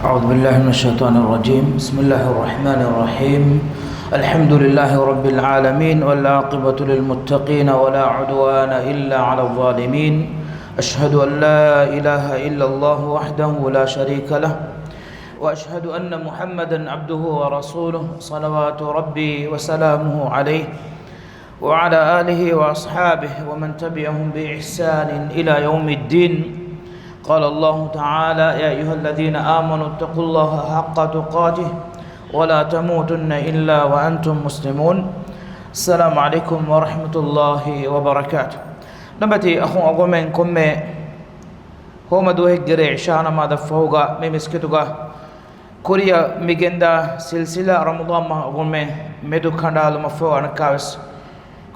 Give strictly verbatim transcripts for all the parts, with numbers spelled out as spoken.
أعوذ بالله من الشيطان الرجيم. بسم الله الرحمن الرحيم. الحمد لله رب العالمين، والعاقبة للمتقين، ولا عدوان إلا على الظالمين. أشهد أن لا إله إلا الله وحده لا شريك له، وأشهد أن محمدا عبده ورسوله، صلوات ربي وسلامه عليه، وعلى آله وأصحابه ومن تبعهم بإحسان إلى يوم الدين. قال الله تعالى: يا أيها الذين آمنوا اتقوا الله حق تقاته ولا تموتن إلا وأنتم مسلمون. السلام عليكم ورحمة الله وبركاته. ނަބަތި އަޚުން އަގުމެން ކޮންމެ ހޯމަ ދުވަހެއްގެ ރޭ އިޝާ ނަމާދަށް ފަހުގަ މި މިސްކިތުގަ ކުރިއަށް މި ގެންދާ ސިލްސިލާ ރަމަޟާން މަހަށް އަގުމެން މެދު ކަނޑާލުމަށްފަހު އަނެއްކާވެސް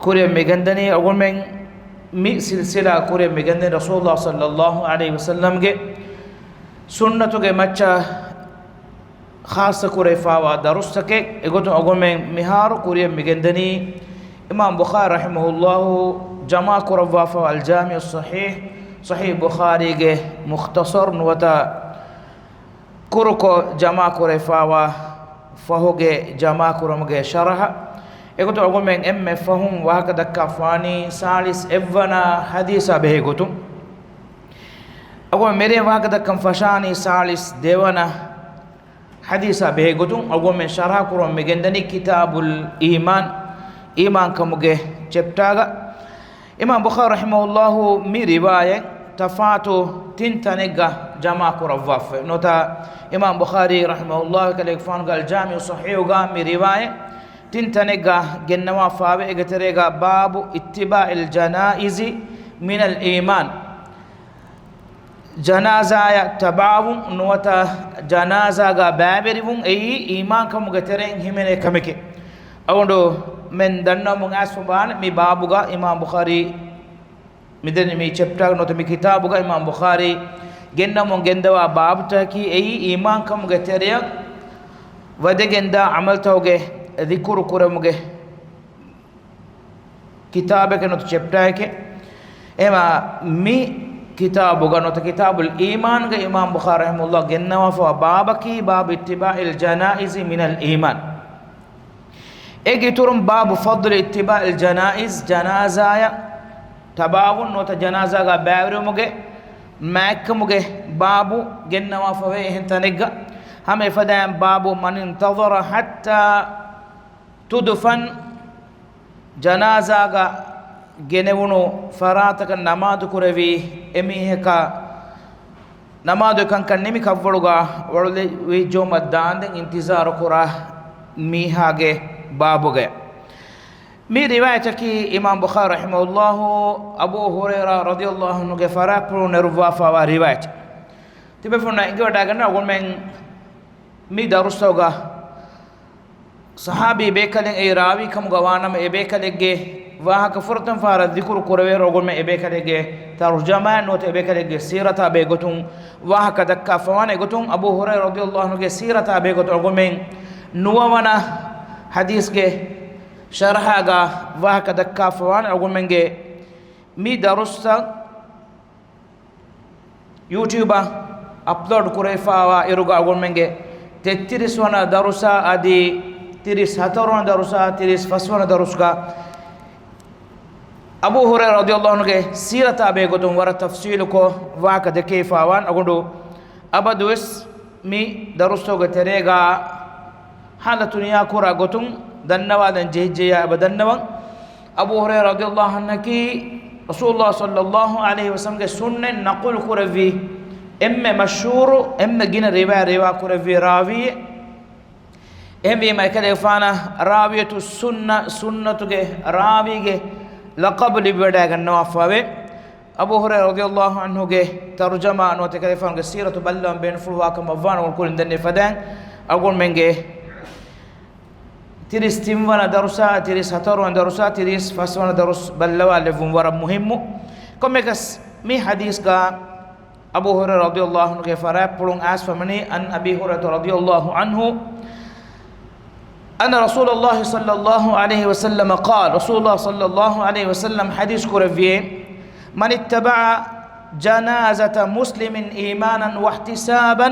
ކުރިއަށް މި ގެންދަނީ. އަގުމެން މި ސިލްސިލާ ކުރިއަށް މި ގެންދަނީ ރަސޫލުﷲ ޞައްލައްލާހު ޢަލައިހި ވަސައްލަމްގެ ސުންނަތުގެ މައްޗަށް ޚާއްޞަ ކުރެވިފާވާ ދަރުސްތަކެއް. އެގޮތުން އަގުމެން މިހާރު ކުރިއަށް މި ގެންދަނީ އިމާމް ބުޚާރީ ރަޙިމަހުﷲ ޖަމާ ކުރައްވާފައިވާ އަލްޖާމިޢުއްޞަޙީޙް، ޞަޙީޙް ބުޚާރީގެ މުޚްތަޞަރު ނުވަތަ ކުރުކޮށް ޖަމާ ކުރެވިފާވާ ފަހުގެ ޖަމާ ކުރުމުގެ ޝަރަޙަ. އެގޮތުން އަގުމެން އެންމެ ފަހުން ވާހަކަ ދައްކާފާނީ ސާޅީސް އެއްވަނަ ޙަދީޘާ ބެހޭ ގޮތުން. އަގުމެން މިރޭ ވާހަކަ ދައްކަން ފަށާނީ ސާޅީސް ދެވަނަ ޙަދީޘާ ބެހޭ ގޮތުން. އަގުމެން ޝަރަޙަ ކުރުމަށް މި ގެންދަނީ ކިތާބުލް އީމާން، އީމާންކަމުގެ ޗެޕްޓާގަ. އިމާމް ބުޚާރީ ރަޙިމަހުﷲ މި ރިވާޔަތް ތަފާތު ތިން ތަނެއްގަ ޖަމާ ކުރައްވާފައި. ނުވަތަ އިމާމް ބުޚާރީ ރަޙިމަހުﷲ ކަލޭގެފާނުގެ އަލްޖާމިޢުއްޞަޙީޙުގަ މި ރިވާޔަތް ތިން ތަނެއްގަ ގެންނަވާފައިވޭ. އޭގެ ތެރޭގަ باب اتباع الجنائز من الإيمان، ޖަނާޒާއަށް ތަބާވުން ނުވަތަ ޖަނާޒާގަ ބައިވެރިވުން އެއީ އީމާންކަމުގެ ތެރެއިން ހިމެނޭ ކަމެކޭ. އަޅުގަނޑުމެން ދަންނަވަމުން އައިސްފަވާނެ މި ބާބުގަ އިމާމް ބުޚާރީ މިދެން މި ޗެޕްޓާގަ ނުވަތަ މި ކިތާބުގަ އިމާމް ބުޚާރީ ގެންނަމުން ގެންދަވާ ބާބުތަކަކީ އެއީ އީމާންކަމުގެ ތެރެއަށް ވަދެގެންދާ ޢަމަލުތަކުގެ ޛިކުރު ކުރެވުމުގެ ކިތާބެކޭ ނުވަތަ ޗެޕްޓާއެކޭ. އެހެންވީމަ މި ކިތާބުގަ ނުވަތަ ކިތާބުލް އީމާންގަ އިމާމް ބުޚާރީ ރަޙިމަހުﷲ ގެންނަވާފައިވާ ބާބަކީ باب اتباع الجنائز من الإيمان. އޭގެ އިތުރުން باب فضل اتباع الجنائز، ޖަނާޒާއަށް ތަބާވުން ނުވަތަ ޖަނާޒާގަ ބައިވެރިވުމުގެ މާތްކަމުގެ ބާބު ގެންނަވާފައިވޭ އެހެން ތަނެއްގަ. ހަމަ އެފަދައިން باب من انتظر حتى تدفن، ޖަނާޒާގަ ގެނެވުނު ފަރާތަކަށް ނަމާދު ކުރެވި އެމީހަކާ ނަމާދު ކަންކަން ނިމި ކަށްވަޅުގަ ވަޅުލެވިއްޖައުމަށް ދާންދެން އިންތިޒާރު ކުރާ މީހާގެ ބާބުގަ. މި ރިވާޔަތަކީ އިމާމް ބުޚާރީ ރަޙިމަހުﷲ އަބޫ ހުރައިރާ ރަޟިޔަﷲ ޢަންހުގެ ފަރާތްޕުޅުން ނެރުއްވާފައިވާ ރިވާޔަތެއް. ތިބޭފުޅުންނަށް އެނގިވަޑައިގަންނަވާ އަޅުގަނޑުމެން މި ދަރުސްތަކުގަ ޞަޙާބީ ބޭކަލެއް އެއީ ރާވީ ކަމުގަ ވާނަމަ، އެ ބޭކަލެއްގެ ވާހަކަ ފުރަތަމަ ފަހަރަށް ޛިކުރު ކުރެވޭއިރު އަޅުގަނޑުމެން އެ ބޭކަލެއްގެ ތަރުޖަމާއެއް ނުވަތަ އެ ބޭކަލެއްގެ ސީރަތާ ބެހޭ ގޮތުން ވާހަކަ ދައްކާފަވާނެ. އެގޮތުން އަބޫ ހުރައިރާ ރަޟިޔަﷲ ޢަންހުގެ ސީރަތާ ބެހޭ ގޮތުން އަޅުގަނޑުމެން ނުވަވަނަ ޙަދީޘްގެ ޝަރަޙާގަ ވާހަކަ ދައްކާފަވާނެ. އަޅުގަނޑުމެންގެ މި ދަރުސްތައް ޔޫޓިއުބަށް އަޕްލޯޑް ކުރެވިފައިވާ އިރުގަ އަޅުގަނޑުމެންގެ ތެއްތިރީސް ވަނަ ދަރުސާ އަދި ތިރީސް ހަތަރު ވަނަ ދަރުސާ ތިރީސް ފަސް ވަނަ ދަރުސްގަ އަބޫ ހުރައިރާ ރަޟިޔަﷲ ޢަންހުގެ ސީރަތާ ބެހޭ ގޮތުން ވަރަށް ތަފްޞީލުކޮށް ވާހަކަ ދެކެވިފައިވާން. އަޅުގަނޑު އަބަދުވެސް މި ދަރުސްތަކުގެ ތެރޭގަ ހާލަތު ނިޔާކުރާ ގޮތުން ދަންނަވާލަން ޖެހިއްޖެޔާ އެބަ ދަންނަވަން. އަބޫ ހުރައިރާ ރަޟިޔަﷲ ޢަންހަކީ ރަސޫލުﷲ ޞައްލައްލާހު ޢަލައިހި ވަސައްލަމްގެ ސުންނަތް ނަޤުލު ކުރެއްވި އެންމެ މަޝްހޫރު، އެންމެ ގިނަ ރިވާޔަތް ރިވާ ކުރެއްވި ރާވީއެއް. އެހެންވީމަ އެކަލޭގެފާނަށް ރާވިޔަތު ސުންނަ، ސުންނަތުގެ ރާވީގެ ލަޤަބު ލިބިވަޑައިގަންނަވާފައިވޭ. އަބޫ ހުރައިރާ ރަޟިޔަﷲ ޢަންހުގެ ތަރުޖަމާ ނުވަތަ އެކަލޭގެފާނުގެ ސީރަތު ބައްލަވަން ބޭނުންފުޅުވާކަމަށް ވާނަމަ ކުރިން ދެންނެވި ފަދައިން އަޅުގަނޑުމެންގެ ތިރީސް ތިން ވަނަ ދަރުސާ، ތިރީސް ހަތަރު ވަނަ ދަރުސާ، ތިރީސް ފަސް ވަނަ ދަރުސް ބައްލަވާލެއްވުން ވަރަށް މުހިއްމު. ކޮންމެއަކަސް މި ޙަދީޘްގަ އަބޫ ހުރައިރާ ރަޟިޔަﷲ ޢަންހުގެ ފަރާތްޕުޅުން އައިސްފަ މިނީ، عن أبي هريرة رضي الله عنه أن رسول الله صلى الله عليه وسلم قال، ރަސޫލުﷲ ޞައްލައްލާހު ޢަލައިހި ވަސައްލަމް ޙަދީޘް ކުރެއްވިއޭ، من اتبع جنازة مسلم إيمانا واحتسابا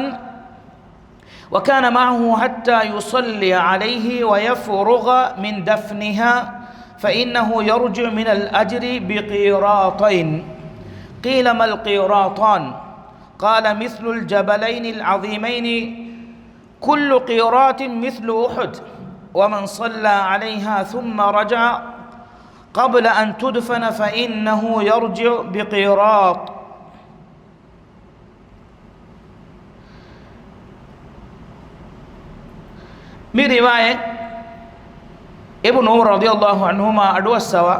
وكان معه حتى يصلي عليه ويفرغ من دفنها، فإنه يرجع من الأجر بقيراطين. قيل: ما القيراطان؟ قال: مثل الجبلين العظيمين، كل قيراط مثل أحد، ومن صلى عليها ثم رجع قبل أن تدفن فإنه يرجع بقيراط. މި ރިވާޔަތް އިބްނު ޢުމަރު ރަޟިޔަﷲ ޢަންހުމާ އަޑުއައްސަވާ،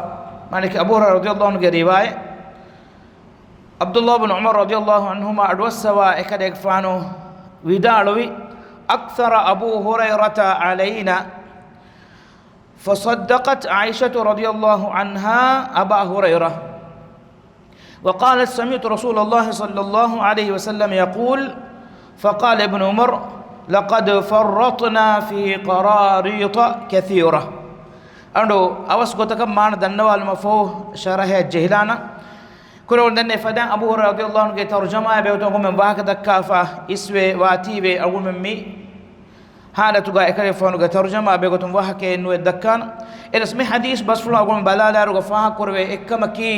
މާނައަކީ އަބޫ ހުރައިރާ ރަޟިޔަﷲ ޢަންހުގެ ރިވާޔަތް، ޢަބްދުﷲ ބިން ޢުމަރު ރަޟިޔަﷲ ޢަންހުމާ އަޑުއައްސަވާ، އެކަލޭގެފާނު ވިދާޅުވި، أكثر أبو هريرة علينا، فصدقت عائشة رضي الله عنها أبا هريرة، وقالت: سمعت رسول الله صلى الله عليه وسلم يقول، فقال ابن عمر: لقد فرطنا في قراريط كثيرة. އަނޑު އަވަސް ގޮތަކަށް މާނަ ދަންނަވާލުމަށްފަހު ޝަރަޙައަށް ޖެހިލާނަން. ކުރެވުނު ދެންނެ ފަދައިން އަބޫ ހުރައިރާ ރަޟިޔަﷲ ޢަންހުގެ ތަރުޖަމާއާ ބެހޭގޮތުން އަޅުގަނޑުމެން ވާހަކަ ދައްކާފަ އިސްވެ ވާތީވެ، އަޅުގަނޑުމެން މި ޙާލަތުގަ އެކަލޭގެފާނުގެ ތަރުޖަމާ ބެހޭގޮތުން ވާހަކައެއް ނުވެ ދައްކާނަން. އެހެނަސް މި ޙަދީޘް ބަސްފުޅު އަޅުގަނޑު ބަލާލާއިރުގަ ފާހަގަކުރެވޭ އެއްކަމަކީ،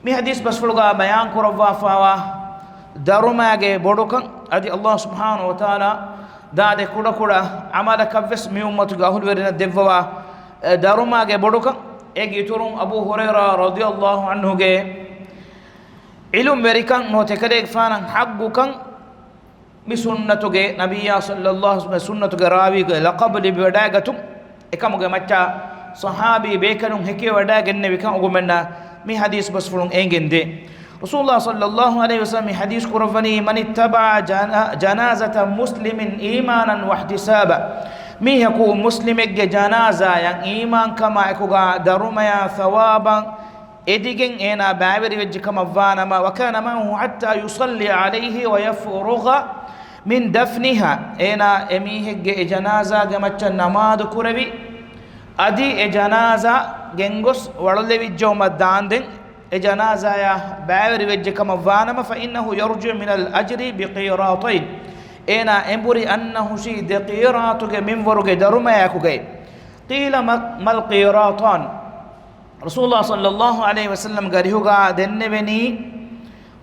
މި ޙަދީޘް ބަސްފުޅުގަ ބަޔާން ކުރައްވާފައިވާ ދަރުމައިގެ ބޮޑުކަން އަދި ﷲ ސުބްޙާނަހޫ ވަތަޢާލާ ދާދެ ކުޑަކުޑަ ޢަމަލަކަށްވެސް މި އުއްމަތުގެ އަހުލުވެރިންނަށް ދެއްވަވާ، އެ، ދަރުމައިގެ ބޮޑުކަން. އޭގެ އިތުރުން އަބޫ ހުރައިރާ ރަޟިޔަﷲ ޢަންހުގެ ޢިލްމުވެރިކަން ނުވަތަ އެކަލޭގެފާނަށް ޙައްޤުކަން، މި ސުންނަތުގެ، ނަބިއްޔާ ޞައްލައްލާހު ޢަލައިހި ވަސައްލަމްގެ ސުންނަތުގެ ރާވީގެ ލަޤަބު ލިބިވަޑައިގަތުން. އެކަމުގެ މައްޗަށް ޞަޙާބީ ބޭކަލުން ހެކިވަޑައިގެންނެވިކަން އަޅުގަނޑުމެންނަށް މި ޙަދީޘް ބަސްފުޅުން އެނގެންދޭ. ރަސޫލުﷲ ޞައްލައްލާހު ޢަލައިހި ވަސައްލަމް މި ޙަދީޘް ކުރައްވަނީ، من اتبع جنا-، جنازة مسلم إيمانا واحتسابا. މީހަކު މުސްލިމެއްގެ ޖަނާޒާއަށް އީމާންކަމާ އެކުގަ ދަރުމަޔާ ޘަވާބަށް އެދިގެން އޭނާ ބައިވެރިވެއްޖެކަމަށްވާނަމަ، وكان معه حتى يصلي عليه ويفرغ من دفنها، އޭނާ އެމީހެއްގެ އެ ޖަނާޒާގެ މައްޗަށް ނަމާދު ކުރެވި، އަދި އެ ޖަނާޒާ ގެންގޮސް ވަޅުލެވިއްޖައުމަށް ދާންދެން އެ ޖަނާޒާޔާ ބައިވެރިވެއްޖެކަމަށްވާނަމަ، فإنه يرجع من الأجر بقيراطين، އޭނާ އެނބުރި އަންނަ ހުށީ ދެ ޤީރާޠުގެ މިންވަރުގެ ދަރުމަޔަކުގައި. قيل ما، ما القيراطان؟ ރަސޫލުﷲ ޞައްލައްލާހު ޢަލައިހި ވަސައްލަމްގެ އަރިހުގަ ދެންނެވެނީ،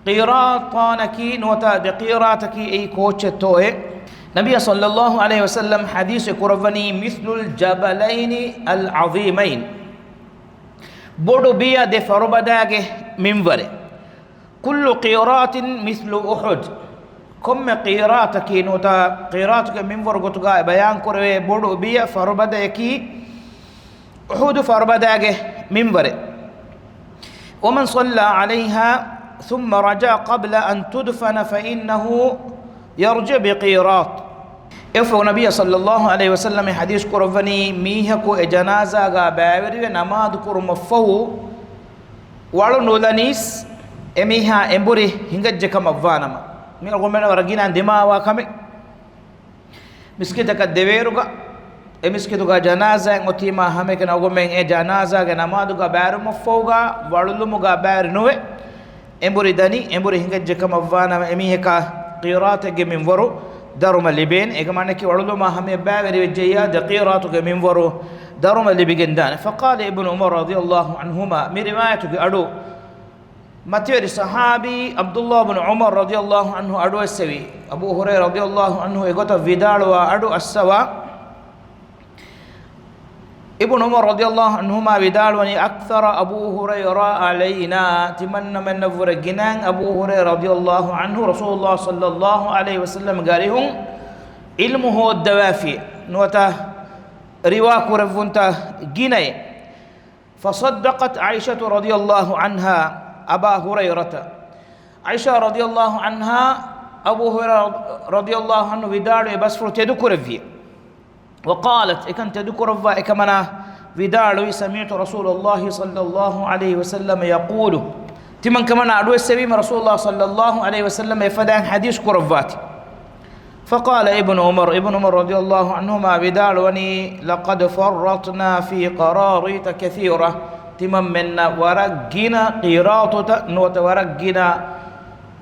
ޤީރާޠާނަކީ ނުވަތަ ދެ ޤީރާޠަކީ އެއީ ކޯއްޗެއްތޯއޭ؟ ނަބިއްޔާ ޞައްލައްލާހު ޢަލައިހި ވަސައްލަމް ޙަދީޘެއް ކުރައްވަނީ، مثل الجبلين العظيمين، ބޮޑު ބިޔަ ދެ ފަރުބަދައިގެ މިންވަރެއް. كل قيراط مثل أحد، ކޮންމެ ޤީރާޠަކީ ނުވަތަ ޤީރާޠުގެ މިންވަރު ގޮތުގައި ބަޔާންކުރެވޭ ބޮޑު ބިޔަ ފަރުބަދަޔަކީ އުޙުދު ފަރުބަދައިގެ މިންވަރެއް. ومن صلى عليها ثم رجع قبل أن تدفن فإنه يرجع بقيراط. އެއަށްފަހު ނަބިއްޔާ ޞައްލައްލާހު ޢަލައިހި ވަސައްލަމް ޙަދީޘް ކުރައްވަނީ، މީހަކު އެ ޖަނާޒާގަ ބައިވެރިވެ ނަމާދު ކުރުމަށްފަހު ވަޅު ނުލަނީސް އެމީހާ އެނބުރި ހިނގައްޖެ ކަމަށްވާނަމަ، މި އަޅުގަނޑުމެންނަށް ވަރަށް ގިނަ ދިމާވާ ކަމެއް. މިސްކިތަކަށް ދެވޭއިރުގަ، އެ މިސްކިތުގަ ޖަނާޒާއެއް އޮތީމާ ހަމައެކަނި އަޅުގަނޑުމެން އެ ޖަނާޒާގެ ނަމާދުގަ ބައިވެރިވުމަށްފަހުގަ ވަޅުލުމުގަ ބައިވެރި ނުވެ، އެނބުރި ދަނީ، އެނބުރި ހިނގައްޖެ ކަމަށްވާނަމަ، އެމީހަކަށް ޤީރާޠެއްގެ މިންވަރު ދަރުމަ ލިބޭނެ. އޭގެ މާނައަކީ ވަޅުލުމާ ހަމަޔަށް ބައިވެރިވެއްޖެއްޔާ ދެ ޤީރާޠުގެ މިންވަރު ދަރުމަ ލިބިގެންދާނެ. فقال ابن عمر رضي الله عنهما، މި ރިވާޔަތުގެ އަޑު މަތިވެރި ޞަޙާބީ ޢަބްދުﷲ ބިން ޢުމަރު ރަޟިޔަﷲ ޢަންހު އަޑުއެއްސެވި، އަބޫ ހުރައިރާ ރަޟިޔަﷲ ޢަންހު އެގޮތަށް ވިދާޅުވާ އަޑު އައްސަވާ، އިބްނު ޢުމަރު ރަޟިޔަﷲ ޢަންހުމާ ވިދާޅުވަނީ، أكثر أبو هريرة علينا، ތިމަންނަމެންނަށްވުރެ ގިނައިން އަބޫ ހުރައިރާ ރަޟިޔަﷲ ޢަންހު ރަސޫލުﷲ ޞައްލައްލާހު ޢަލައިހި ވަސައްލަމްގެ އަރިހުން ޢިލްމު ހޯއްދަވާފި ނުވަތަ ރިވާ ކުރެއްވުންތައް ގިނައޭ. فصدقت عائشة رضي الله عنها أبا هريرة. ޢާއިޝާ ރަޟިޔަﷲ ޢަންހާ އަބޫ ހުރައިރާ ރަޟިޔަﷲ ޢަންހު ވިދާޅުވި ބަސްފުޅު ތެދުކުރެއްވި. وقالت، އެކަން ތެދުކުރައްވާ އެކަމަނާ ވިދާޅުވި، سمعت رسول الله صلى الله عليه وسلم يقول، ތިމަން ކަމަނާ އަޑުއެއްސެވީމަ ރަސޫލުﷲ ޞައްލައްލާހު ޢަލައިހި ވަސައްލަމަ އެފަދައިން ޙަދީޘް ކުރައްވާތީ. فقال ابن عمر، އިބްނު ޢުމަރު ރަޟިޔަﷲ ޢަންހުމާ ވިދާޅުވަނީ، لقد فرطنا في قراريط كثيرة، ތިމަންމެންނަށް ވަރަށް ގިނަ ޤީރާޠުތައް ނުވަތަ ވަރަށް ގިނަ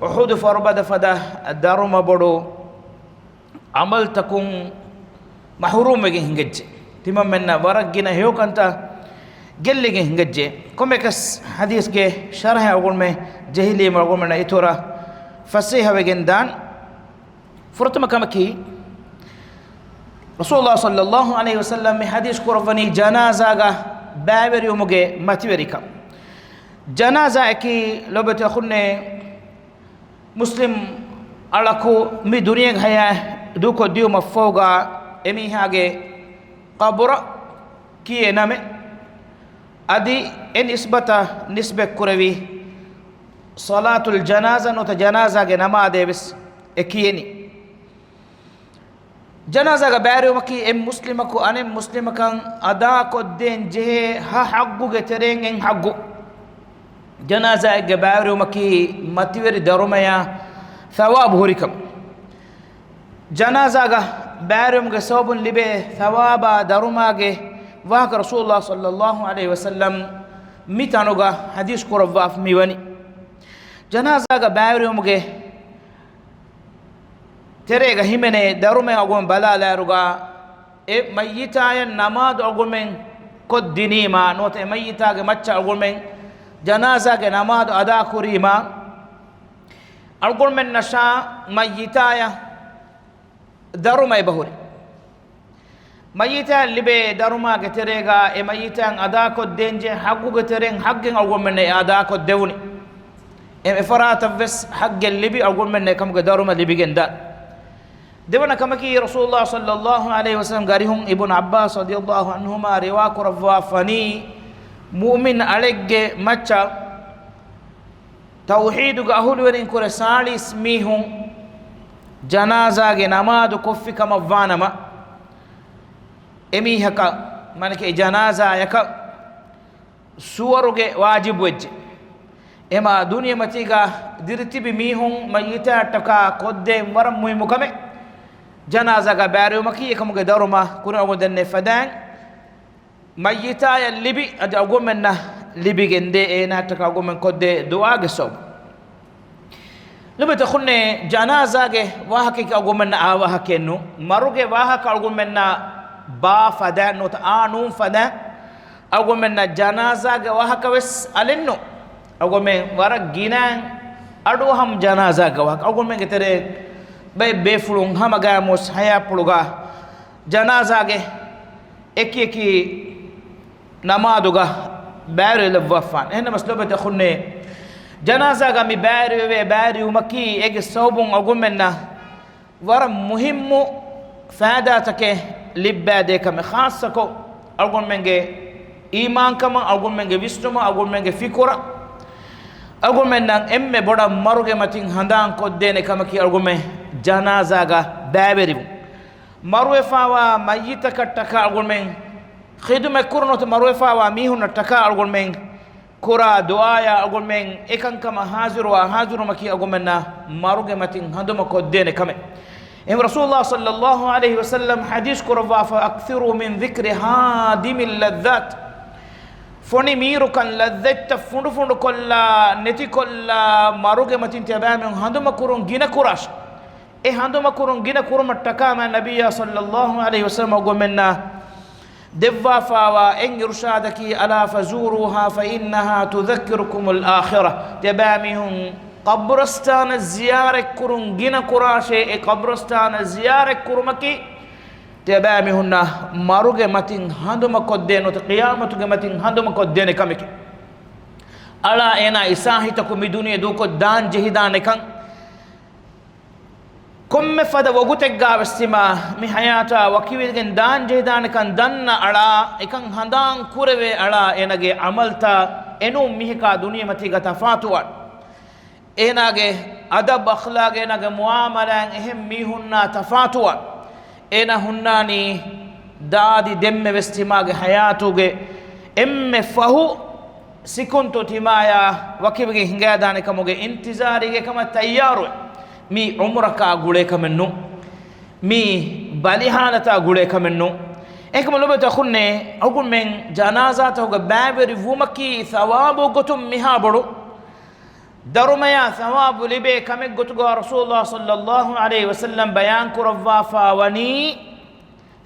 އުޙުދު ފަރުބަދަ ފަދަ ދަރުމަ ބޮޑު ޢަމަލުތަކުން މަޙްރޫމްވެގެން ހިނގައްޖެ. ތިމަންމެންނަށް ވަރަށް ގިނަ ހެޔޮކަންތައް ގެއްލިގެން ހިނގައްޖެ. ކޮންމެއަކަސް ޙަދީޘްގެ ޝަރަޙަ އަޅުގަނޑުމެން ޖެހިލީމަ އަޅުގަނޑުމެންނަށް އިތުރަށް ފަސޭހަވެގެން ދާން. ފުރަތަމަ ކަމަކީ، ރަސޫލުﷲ ޞައްލައްލާހު ޢަލައިހި ވަސައްލަމް މި ޙަދީޘް ކުރައްވަނީ ޖަނާޒާގަ ބައިވެރިވުމުގެ މަތިވެރިކަން. ޖަނާޒާއަކީ ލޯބިވެތި އަޚުންނޭ، މުސްލިމް އަޅަކު މި ދުނިޔޭގެ ޙަޔާތް ދޫކޮށްދިޔުމަށްފަހުގަ އެމީހާގެ ޤަބުރަށް ކިޔޭ ނަމެއް. އަދި އެ ނިސްބަތަށް ނިސްބަތްކުރެވި ޞަލާތުލް ޖަނާޒާ ނުވަތަ ޖަނާޒާގެ ނަމާދޭ ވެސް އެ ކިޔެނީ. ޖަނާޒާގަ ބައިވެރިވުމަކީ އެއް މުސްލިމަކު އަނެއް މުސްލިމަކަށް އަދާކޮށްދޭން ޖެހޭ ހަ ޙައްޤުގެ ތެރެއިން އެއް ޙައްޤު. ޖަނާޒާއެއްގެ ބައިވެރިވުމަކީ މަތިވެރި ދަރުމަޔާ ޘަވާބު ހުރިކަމެއް. ޖަނާޒާގަ ބައިވެރިވުމުގެ ސަބަބުން ލިބޭ ޘަވާބާ ދަރުމާގެ ވާހަކަ ރަސޫލުﷲ ޞައްލައްލާހު ޢަލައިހި ވަސައްލަމް މި ތަނުގަ ޙަދީޘް ކުރައްވާފަ މިވަނީ. ޖަނާޒާގަ ބައިވެރިވުމުގެ ތެރޭގަ ހިމެނޭ ދަރުމަ އަޅުގަނޑު ބަލާލާއިރުގަ، އެ މައްޔިތާޔަށް ނަމާދު އަޅުގަނޑުމެން ކޮށްދިނީމާ، ނުވަތަ އެ މައްޔިތާގެ މައްޗަށް އަޅުގަނޑުމެން ޖަނާޒާގެ ނަމާދު އަދާކުރީމާ، އަޅުގަނޑުމެންނަށާ މައްޔިތާޔަށް ދަރުމަ އެބަހުރި. މައްޔިތާއަށް ލިބޭ ދަރުމާގެ ތެރޭގަ އެ މައްޔިތާއަށް އަދާކޮށްދޭންޖެހޭ ޙައްޤުގެ ތެރެއިން ޙައްޤެއް އަޅުގަނޑުމެންނަށް އެ އަދާކޮށްދެވުނީ. އެ އެފަރާތަށްވެސް ޙައްޤެއް ލިބި އަޅުގަނޑުމެންނަށް އެކަމުގެ ދަރުމަ ލިބިގެންދާނެ. ދެވަނަ ކަމަކީ، ރަސޫލުﷲ ޞައްލައްލާހު ޢަލައިހި ވަސައްލަމްގެ އަރިހުން އިބްނު ޢައްބާސް ރަޟިޔައްލާހު ޢަންހުމާ ރިވާކުރައްވާފަނީ، މުއުމިން އަޅެއްގެ މައްޗަށް ތައުޙީދުގެ އަހުލުވެރިން ކުރެ ސާޅީސް މީހުން ޖަނާޒާގެ ނަމާދު ކޮށްފި ކަމަށްވާނަމަ، އެމީހަކަށް، މާނައަކީ އެ ޖަނާޒާޔަކަށް ސުވަރުގެ ވާޖިބުވެއްޖެ. އެމާ ދުނިޔެމަތީގަ ދިރިތިބި މީހުން މައްޔިތާއަށްޓަކާ ކޮށްދޭން ވަރަށް މުހިއްމު ކަމެއް. ޖަނާޒާގަ ބައިވެރިވުމަކީ އެކަމުގެ ދަރުމަ ކުރިއަށް އަޅުގަނޑު ދެންނެވި ފަދައިން، މައްޔިތާޔަށް ލިބި، އަދި އަޅުގަނޑުމެންނަށް ލިބިގެންދޭ، އޭނާއަށްޓަކާ އަޅުގަނޑުމެން ކޮށްދޭ ދުޢާގެ ސަބަބުން. ލޮބުވެތި އަޚުންނޭ، ޖަނާޒާގެ ވާހަކައަކީ އަޅުގަނޑުމެންނަށް އާ ވާހަކައެއް ނޫން. މަރުގެ ވާހަކަ އަޅުގަނޑުމެންނަށް ބާ ފަދައިން ނުވަތަ އާ ނޫން ފަދައިން، އަޅުގަނޑުމެންނަށް ޖަނާޒާގެ ވާހަކަ ވެސް އަލެއްނު. އަޅުގަނޑުމެން ވަރަށް ގިނައިން އަޑުއަހަމު ޖަނާޒާގެ ވާހަކަ. އަޅުގަނޑުމެންގެ ތެރޭ ބައެއް ބޭފުޅުން ހަމަ ގާތްމުވެސް ހަޔާތްޕުޅުގަ ޖަނާޒާގެ އެކި އެކި ނަމާދުގަ ބައިވެރިލައްވާފާނެ. އެހެންނަމަސް ލޮބުވެތި އަޚުންނޭ، ޖަނާޒާގަ މި ބައިވެރިވެވޭ ބައިވެރިވުމަކީ އޭގެ ސަބަބުން އަޅުގަނޑުމެންނަށް ވަރަށް މުހިއްމު ފައިދާތަކެއް ލިއްބައިދޭ ކަމެއް. ޚާއްޞަކޮށް އަޅުގަނޑުމެންގެ އީމާންކަމަށް، އަޅުގަނޑުމެންގެ ވިސްނުމަށް، އަޅުގަނޑުމެންގެ ފިކުރަށް، އަޅުގަނޑުމެންނަށް އެންމެ ބޮޑަށް މަރުގެ މަތިން ހަނދާން ކޮށްދޭނެ ކަމަކީ އަޅުގަނޑުމެން ޖަނާޒާގަ ބައިވެރިވުން. މަރުވެފާވާ މައްޔިތަކަށްޓަކާ އަޅުގަނޑުމެން ޚިދުމަތްކުރުން ނުވަތަ މަރުވެފާވާ މީހުންނަށްޓަކާ އަޅުގަނޑުމެން ކުރާ ދުޢާޔާ އަޅުގަނޑުމެން އެކަންކަމަށް ޙާޟިރުވާ ޙާޟިރުވުމަކީ އަޅުގަނޑުމެންނަށް މަރުގެ މަތިން ހަނދުމަ ކޮށްދޭނެ ކަމެއް. އެހެން ރަސޫލުﷲ ޞައްލައްލާހު ޢަލައިހި ވަސައްލަމް ޙަދީޘް ކުރައްވާފަ، "أكثروا من ذكر هادم اللذات." ފޮނި މީރުކަން ލައްޒަތްތައް ފުނޑުފުނޑުކޮށްލާ، ނެތިކޮށްލާ، މަރުގެ މަތިން ތިޔަބައިމީހުން ހަނދުމަކުރުން ގިނަކުރާށި. އެ ހަނދުމަކުރުން ގިނަ ކުރުމަށްޓަކާ މާތް ނަބިއްޔާ ޞައްލައްލާހު ޢަލައިހި ވަސައްލަމް އަޅުގަނޑުމެންނަށް ދެއްވާފާވާ އެއް އިރުޝާދަކީ، "ألا فزوروها فإنها تذكركم الآخرة." ތިޔަބައިމީހުން ޤަބްރުސްތާނަށް ޒިޔާރަތްކުރުން ގިނަކުރާށޭ، އެ ޤަބްރުސްތާނަށް ޒިޔާރަތްކުރުމަކީ ތިޔަބައިމީހުންނަށް މަރުގެ މަތިން ހަނދުމަކޮށްދޭނެ ނުވަތަ ޤިޔާމަތުގެ މަތިން ހަނދުމަކޮށްދޭނެ ކަމެކޭ. އަޅާ އޭނާ އިސާހިތަކު މި ދުނިޔެ ދޫކޮށް ދާން ޖެހިދާނެކަން، ކޮންމެ ފަދަ ވަގުތެއްގާވެސް ތިމާ މި ޙަޔާތާ ވަކިވެގެން ދާން ޖެހިދާނެކަން ދަންނަ އަޅާ، އެކަން ހަނދާން ކުރެވޭ އަޅާ، އޭނާގެ ޢަމަލްތައް އެނޫން މީހަކާ ދުނިޔެމަތީގަ ތަފާތުވާނެ. އޭނާގެ އަދަބު އަޚްލާގް، އޭނާގެ މުޢާމަލާތް އެހެން މީހުންނާ ތަފާތުވާނެ. އޭނާ ހުންނާނީ ދާދި ދެންމެވެސް ތިމާގެ ޙަޔާތުގެ އެންމެ ފަހު ސިކުންތު ތިމާޔާ ވަކިވެގެން ހިނގައިދާނެ ކަމުގެ އިންތިޒާރީގަ ކަމަށް ތައްޔާރުވެ. މީ ޢުމުރަކާ ގުޅޭ ކަމެއް ނޫން. މީ ބަލި ޙާލަތާ ގުޅޭ ކަމެއް ނޫން. އެކަމަ ލޮބުވެތި އަޚުންނޭ، އަޅުގަނޑުމެން ޖަނާޒާތަކުގަ ބައިވެރި ވުމަކީ ޘަވާބު ގޮތުން މިހާ ބޮޑު. ދަރުމަޔާ ސަވާބު ލިބޭ ކަމެއްގޮތުގަ ރަސޫލުﷲ ޞައްލަﷲ ޢަލައިހި ވަސައްލަމް ބަޔާން ކުރައްވާފާ ވަނީ،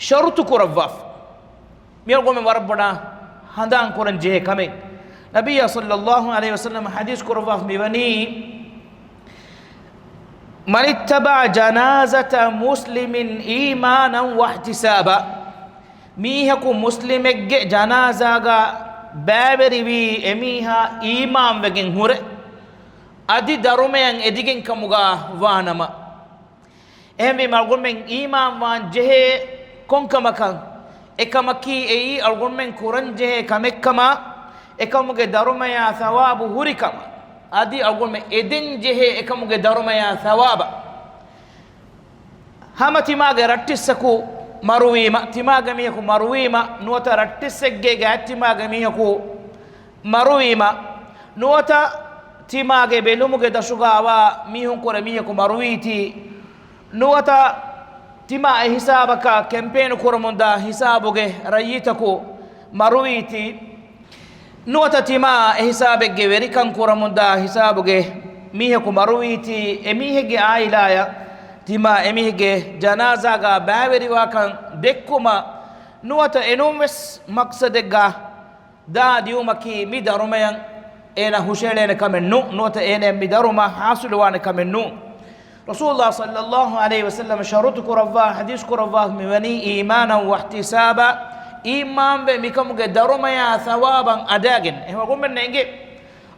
ޝަރުތު ކުރައްވާފަ. މި އަޅުގަނޑުމެން ވަރަށް ބޮޑަށް ހަނދާން ކުރަން ޖެހޭ ކަމެއް. ނަބިއްޔާ ޞައްލަﷲ ޢަލައިހި ވަސައްލަމް ޙަދީޘް ކުރައްވާފަ މި ވަނީ، "من اتبع جنازة مسلم إيمانا واحتسابا." މީހަކު މުސްލިމެއްގެ ޖަނާޒާގަ ބައިވެރިވީ އެމީހާ އީމާންވެގެން ހުރެ، އަދި ދަރުމަޔަށް އެދިގެން ކަމުގަ ވާނަމަ. އެހެންވީމަ އަޅުގަނޑުމެން އީމާންވާން ޖެހޭ ކޮންކަމަކަށް؟ އެކަމަކީ އެއީ އަޅުގަނޑުމެން ކުރަންޖެހޭ ކަމެއްކަމަށް، އެކަމުގެ ދަރުމަޔާ ސަވާބު ހުރިކަމަށް، އަދި އަޅުގަނޑުމެން އެދެންޖެހޭ އެކަމުގެ ދަރުމަޔާ ސަވާބަށް. ހަމަ ތިމާގެ ރައްޓިއްސަކު މަރުވީމަ، ތިމާގެ މީހަކު މަރުވީމަ، ނުވަތަ ރައްޓިއްސެއްގޭގެ ތިމާގެ މީހަކު މަރުވީމަ، ނުވަތަ ތިމާގެ ބެލުމުގެ ދަށުގަ އަވާ މީހުންކުރެ މީހަކު މަރުވީތީ، ނުވަތަ ތިމާ އެހިސާބަކަށް ކެމްޕޭނު ކުރަމުންދާ ހިސާބުގެ ރައްޔިތަކު މަރުވީތީ، ނުވަތަ ތިމާ އެހިސާބެއްގެ ވެރިކަން ކުރަމުންދާ ހިސާބުގެ މީހަކު މަރުވީތީ، އެމީހެއްގެ އާއިލާޔަށް ތިމާ އެމީހެއްގެ ޖަނާޒާގަ ބައިވެރިވާކަން ދެއްކުމަށް، ނުވަތަ އެނޫންވެސް މަޤްޞަދެއްގަ ދާ ދިއުމަކީ މި ދަރުމަޔަށް އޭނާ ހުށައެޅޭނެ ކަމެއް ނޫން، ނުވަތަ އޭނަ މި ދަރުމަ ޙާޞިލުވާނެ ކަމެއް ނޫން. ރަސޫލުﷲ ޞައްލަﷲ ޢަލައިހި ވަސައްލަމަ ޝަރުޠު ކުރައްވާ ޙަދީޘް ކުރައްވާ މިވަނީ އީމާނަން ވައްޙްތިސާބާ، އީމާންވެ މިކަމުގެ ދަރުމަޔާ ސަވާބަށް އަދާގެން. އެހެން އަޅުގަނޑުމެންނަށް އެނގޭ،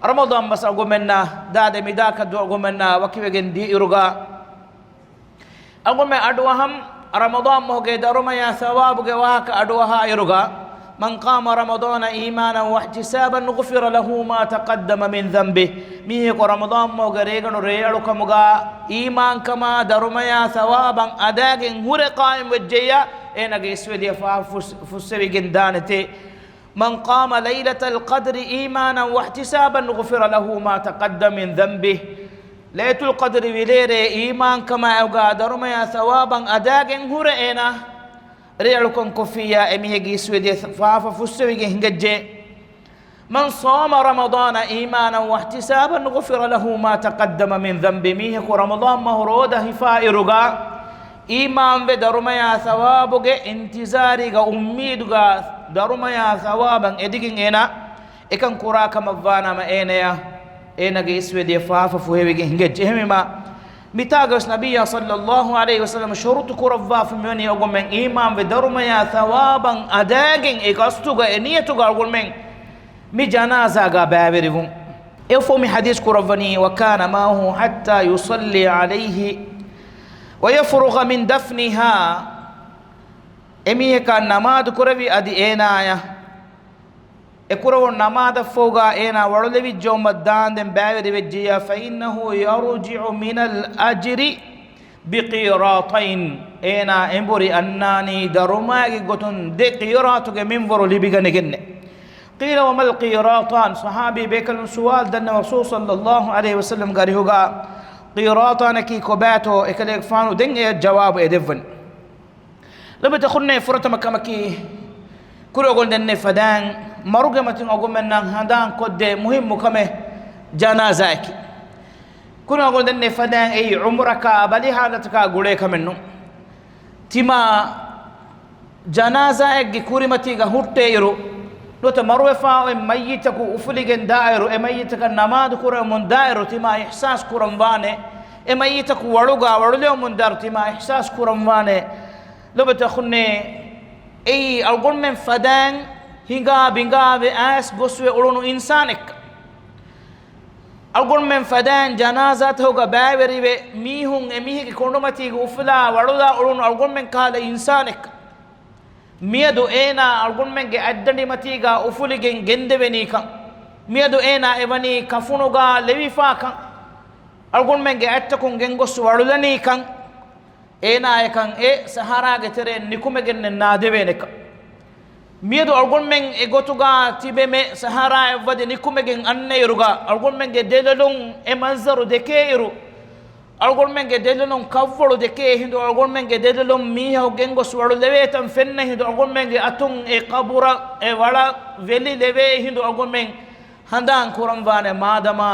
ރަމަޟާން މަސް އަޅުގަނޑުމެންނާ ދާދެ މިދާކަށް ދުވަ އަޅުގަނޑުމެންނާ ވަކިވެގެން ދިޔައިރުގަ، އަޅުގަނޑުމެން އަޑުއަހަން ރަމަޟާން މަހުގެ ދަރުމަޔާ ސަވާބުގެ ވާހަކަ އަޑުއަހާ އިރުގަ، "من قام رمضان إيمانا واحتسابا غفر له ما تقدم من ذنبه." މީހަކު ރަމަޟާން މަހުގެ ރޭގަނޑު ރޭއަޅުކަމުގަ އީމާންކަމާ ދަރުމަޔާ ސަވާބަށް އަދާގެން ހުރެ ޤާއިމް ވެއްޖެއްޔާ، އޭނާގެ އިސްވެދިޔަ ފާފަ ފުސް-، ފުއްސެވިގެން ދާނެތޭ. "من قام ليلة القدر إيمانا واحتسابا غفر له ما تقدم من ذنبه." ލައިލަތުލް ޤަދްރި ވިލޭރޭ އީމާންކަމާއެކުގަ ދަރުމަޔާ ސަވާބަށް އަދާގެން ހުރެ އޭނާ ރޭއަޅުކަން ކޮށްފިއްޔާ އެމީހެއްގެ އިސްވެދިޔަ ފާފަ ފުއްސެވިގެން ހިނގައްޖެ. "من صام رمضان إيمانا واحتسابا غفر له ما تقدم من ذنبه." މީހަކު ރަމަޟާން މަހު ރޯދަ ހިފާ އިރުގަ އީމާންވެ ދަރުމަޔާ ސަވާބުގެ އިންތިޒާރީގަ އުއްމީދުގަ ދަރުމަޔާ ސަވާބަށް އެދިގެން އޭނާ އެކަން ކުރާ ކަމަށްވާނަމަ އޭނަޔަށް އޭނާގެ އިސްވެދިޔަ ފާފަ ފުހެވިގެން ހިނގައްޖެ. އެހެންވީމާ މިތާގަވެސް ނަބިއްޔާ ޞައްލައްލާހު ޢަލައިހި ވަސައްލަމަ ޝުރުޠު ކުރައްވާފަ މިވަނީ އަޅުގަނޑުމެން އީމާންވެ ދަރުމަޔާ ސަވާބަށް އަދާގެން އެ ޤަޞްދުގަ އެ ނިޔަތުގަ އަޅުގަނޑުމެން މި ޖަނާޒާގަ ބައިވެރިވުން. އެއަށްފަހު މި ޙަދީޘް ކުރައްވަނީ، "وكان معه حتى يصلي عليه ويفرغ من دفنها." އެމީހަކާ ނަމާދު ކުރެވި އަދި އޭނާޔަށް އެކުރެވުނު ނަމާދަށްފަހުގަ އޭނާ ވަޅުލެވިއްޖައުމަށް ދާންދެން ބައިވެރިވެއްޖެއްޔާ، "فإنه يرجع من الأجر بقيراطين." އޭނާ އެނބުރި އަންނާނީ ދަރުމައިގެ ގޮތުން ދެ ޤީރާތުގެ މިންވަރު ލިބިގަނެގެންނެ. "قيل وما القيراطان؟" ޞަޙާބީ ބޭކަލުން ސުވާލު ދަންނަވަ ރަސޫލު ޞައްލައްލާހު ޢަލައިހި ވަސައްލަމްގެ އަރިހުގަ، "ޤީރާތާނަކީ ކޮބާތޯ؟" އެކަލޭގެފާނު ދެން އެ ޖަވާބު އެދެއްވަން. ލޮބުވެތި އަޚުންނޭ، ފުރަތަމަ ކަމަކީ، ކުރިއަށް އަޅުގަނޑު ދެންނެވި ފަދައިން މަރުގެ މަތިން އަޅުގަނޑުމެންނަށް ހަނދާން ކޮށްދޭ މުހިއްމު ކަމެއް ޖަނާޒާއަކީ. ކުރިއަށް އަޅުގަނޑު ދެންނެވި ފަދައިން އެއީ ޢުމުރަކާ ބަލި ޙާލަތަކާ ގުޅޭ ކަމެއް ނޫން. ތިމާ ޖަނާޒާއެއްގެ ކުރިމަތީގަ ހުއްޓޭއިރު، ނުވަތަ މަރުވެފާ އޮތް މައްޔިތަކު އުފުލިގެން ދާއިރު، އެ މައްޔިތަކަށް ނަމާދު ކުރަމުން ދާއިރު، ތިމާ އިޙްސާސް ކުރަން ވާނެ. އެ މައްޔިތަކު ވަޅުގަ ވަޅުލެވުމުން ދާއިރު، ތިމާ އިޙްސާސް ކުރަން ވާނެ. ލޮބުވެތި އަޚުންނޭ، އެއީ އަޅުގަނޑުމެން ފަދައިން ހިނގާ ބިނގާވެ އައިސް ގޮސްވެ އުޅުނު އިންސާނެއްކަން. އަޅުގަނޑުމެން ފަދައިން ޖަނާޒާތަކުގަ ބައިވެރިވެ، މީހުން އެމީހެއްގެ ކޮނޑުމަތީގަ އުފުލާ ވަޅުލާ އުޅުނު އަޅުގަނޑުމެން ކަހަލަ އިންސާނެއްކަން. މިއަދު އޭނާ އަޅުގަނޑުމެންގެ އަތްދަނޑިމަތީގަ އުފުލިގެން ގެންދެވެނީކަން. މިއަދު އޭނާ އެވަނީ ކަފުނުގަ ލެވިފާކަން. އަޅުގަނޑުމެންގެ އަތްތަކުން ގެންގޮސް ވަޅުލަނީކަން. އޭނާޔަކަން އެ ސަހަރާގެ ތެރެއިން ނިކުމެގެންނެއް ނާދެވޭނެކަން. މިއަދު އަޅުގަނޑުމެން އެގޮތުގަ ތިބެމެ ސަހަރާއަށްވަދެ ނިކުމެގެން އަންނައިރުގަ، އަޅުގަނޑުމެންގެ ދެލޮލުން އެ މަންޒަރު ދެކޭއިރު، އަޅުގަނޑުމެންގެ ދެލޮލުން ކަށްވަޅު ދެކޭ ހިނދު، އަޅުގަނޑުމެންގެ ދެލޮލުން މީހަކު ގެންގޮސް ވަޅު ލެވޭތަން ފެންނަ ހިނދު، އަޅުގަނޑުމެންގެ އަތުން އެ ޤަބުރަށް އެ ވަޅަށް ވެލި ލެވޭ ހިނދު، އަޅުގަނޑުމެން ހަނދާން ކުރަންވާނެ މާދަމާ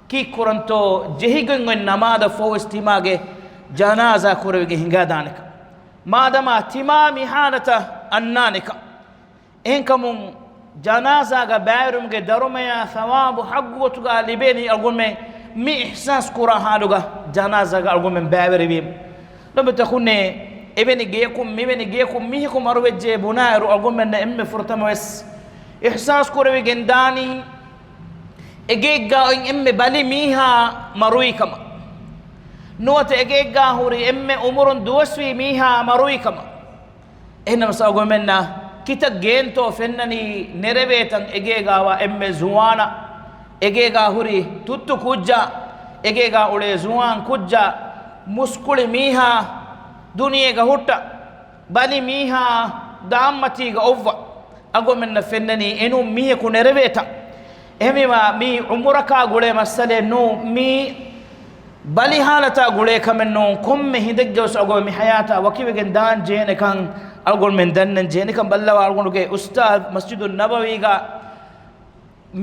ކީއްކުރަންތޯ ޖެހިގެން އޮތް ނަމާދަށްފަހުވެސް ތިމާގެ ޖަނާޒާ ކުރެވިގެން ހިނގާދާނެކަން. މާދަމާ ތިމާ މި ހާލަތަށް އަންނާނެކަން. އެހެންކަމުން ޖަނާޒާގަ ބައިވެރިވުމުގެ ދަރުމަޔާ ސަވާބު ޙައްޤު ގޮތުގަ ލިބޭނީ އަޅުގަނޑުމެން މި އިޙްސާސް ކުރާ ޙާލުގަ ޖަނާޒާގަ އަޅުގަނޑުމެން ބައިވެރިވީމަ. ލޮބުވެތި އަޚުންނޭ، އެވެނި ގެޔަކުން މިވެނި ގެޔަކުން މީހަކު މަރުވެއްޖެ ބުނާއިރު އަޅުގަނޑުމެންނަށް އެންމެ ފުރަތަމަވެސް އިޙްސާސް ކުރެވިގެން ދާނީ، އެގެއެއްގާ އޮތް އެންމެ ބަލި މީހާ މަރުވީ ކަމަށް. ނުވަތަ އެގެއެއްގާ ހުރި އެންމެ އުމުރުން ދުވަސްވީ މީހާ މަރުވީ ކަމަށް. އެހެންނަމަވެސް އަޅުގަނޑުމެންނަށް ކިތައް ގޭންތޯ ފެންނަނީ ނެރެވޭތަން އެގޭގާވާ އެންމެ ޒުވާނާ، އެގޭގާ ހުރި ތުއްތު ކުއްޖާ، އެގޭގާ އުޅޭ ޒުވާން ކުއްޖާ، މުސްކުޅި މީހާ، ދުނިޔޭގަ ހުއްޓަ ބަލި މީހާ ދާންމަތީގަ އޮއްވަ. އަޅުގަނޑުމެންނަށް ފެންނަނީ އެނޫން މީހަކު ނެރެވޭތަން. އެހެންވީމާ، މީ އުމުރަކާ ގުޅޭ މައްސަލައެއް ނޫން. މީ ބަލި ހާލަތާ ގުޅޭ ކަމެއް ނޫން. ކޮންމެ ހިނދެއްގަވެސް އަޅުގަނޑު މި ޙަޔާތާ ވަކިވެގެން ދާން ޖެހޭނެކަން އަޅުގަނޑުމެން ދަންނަން ޖެހޭނެކަން ބައްލަވާ. އަޅުގަނޑުގެ އުސްތާޛު މަސްޖިދުއް ނަބަވީގަ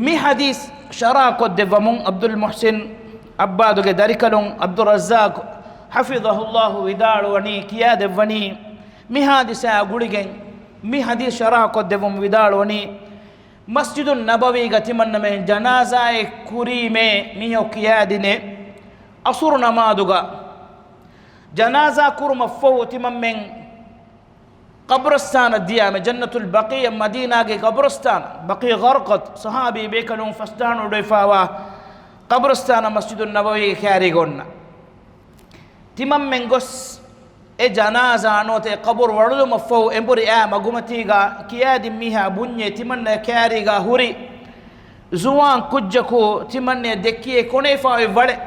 މި ޙަދީޘް ޝަރަޙަކޮށްދެއްވަމުން ޢަބްދުލް މުޙްސިން ޢައްބާދުގެ ދަރިކަލުން ޢަބްދުއްރައްޒާޤް ޙަފިޡަހުﷲ ވިދާޅުވަނީ، ކިޔާދެއްވަނީ، މި ޙާދިސާއާ ގުޅިގެން މި ޙަދީޘް ޝަރަޙަކޮށްދެއްވަމުން ވިދާޅުވަނީ، މަސްޖިދުއް ނަބަވީގަ ތިމަންނަމެން ޖަނާޒާއެއް ކުރީމޭ މީހަކު ކިޔާދިނޭ، ޢަޞުރު ނަމާދުގަ ޖަނާޒާ ކުރުމަށްފަހު ތިމަންމެން ޤަބްރުސްތާނަށް ދިޔާމެ، ޖަންނަތުލް ބަޤީޢަށް މަދީނާގެ ޤަބްރުސްތާނަށް، ބަޤީޢު ޣަރްޤަދް ޞަޙާބީ ބޭކަލުން ފަސްދާނު އުޑުއިފާވާ ޤަބްރުސްތާނަށް މަސްޖިދުއް ނަބަވީގެ ކާރީގަ އޮންނަ. ތިމަންމެން ގޮސް އެ ޖަނާޒާ ނުވަތަ އެ ޤަބުރު ވަޅުލުމަށްފަހު އެނބުރި އާ މަގުމަތީގަ ކިޔާދިން މީހާ ބުންޏޭ ތިމަންނަ ކާރީގަ ހުރި ޒުވާން ކުއްޖަކު ތިމަންނަ ދެއްކިޔޭ ކޮނެފާ އޮތް ވަޅެއް.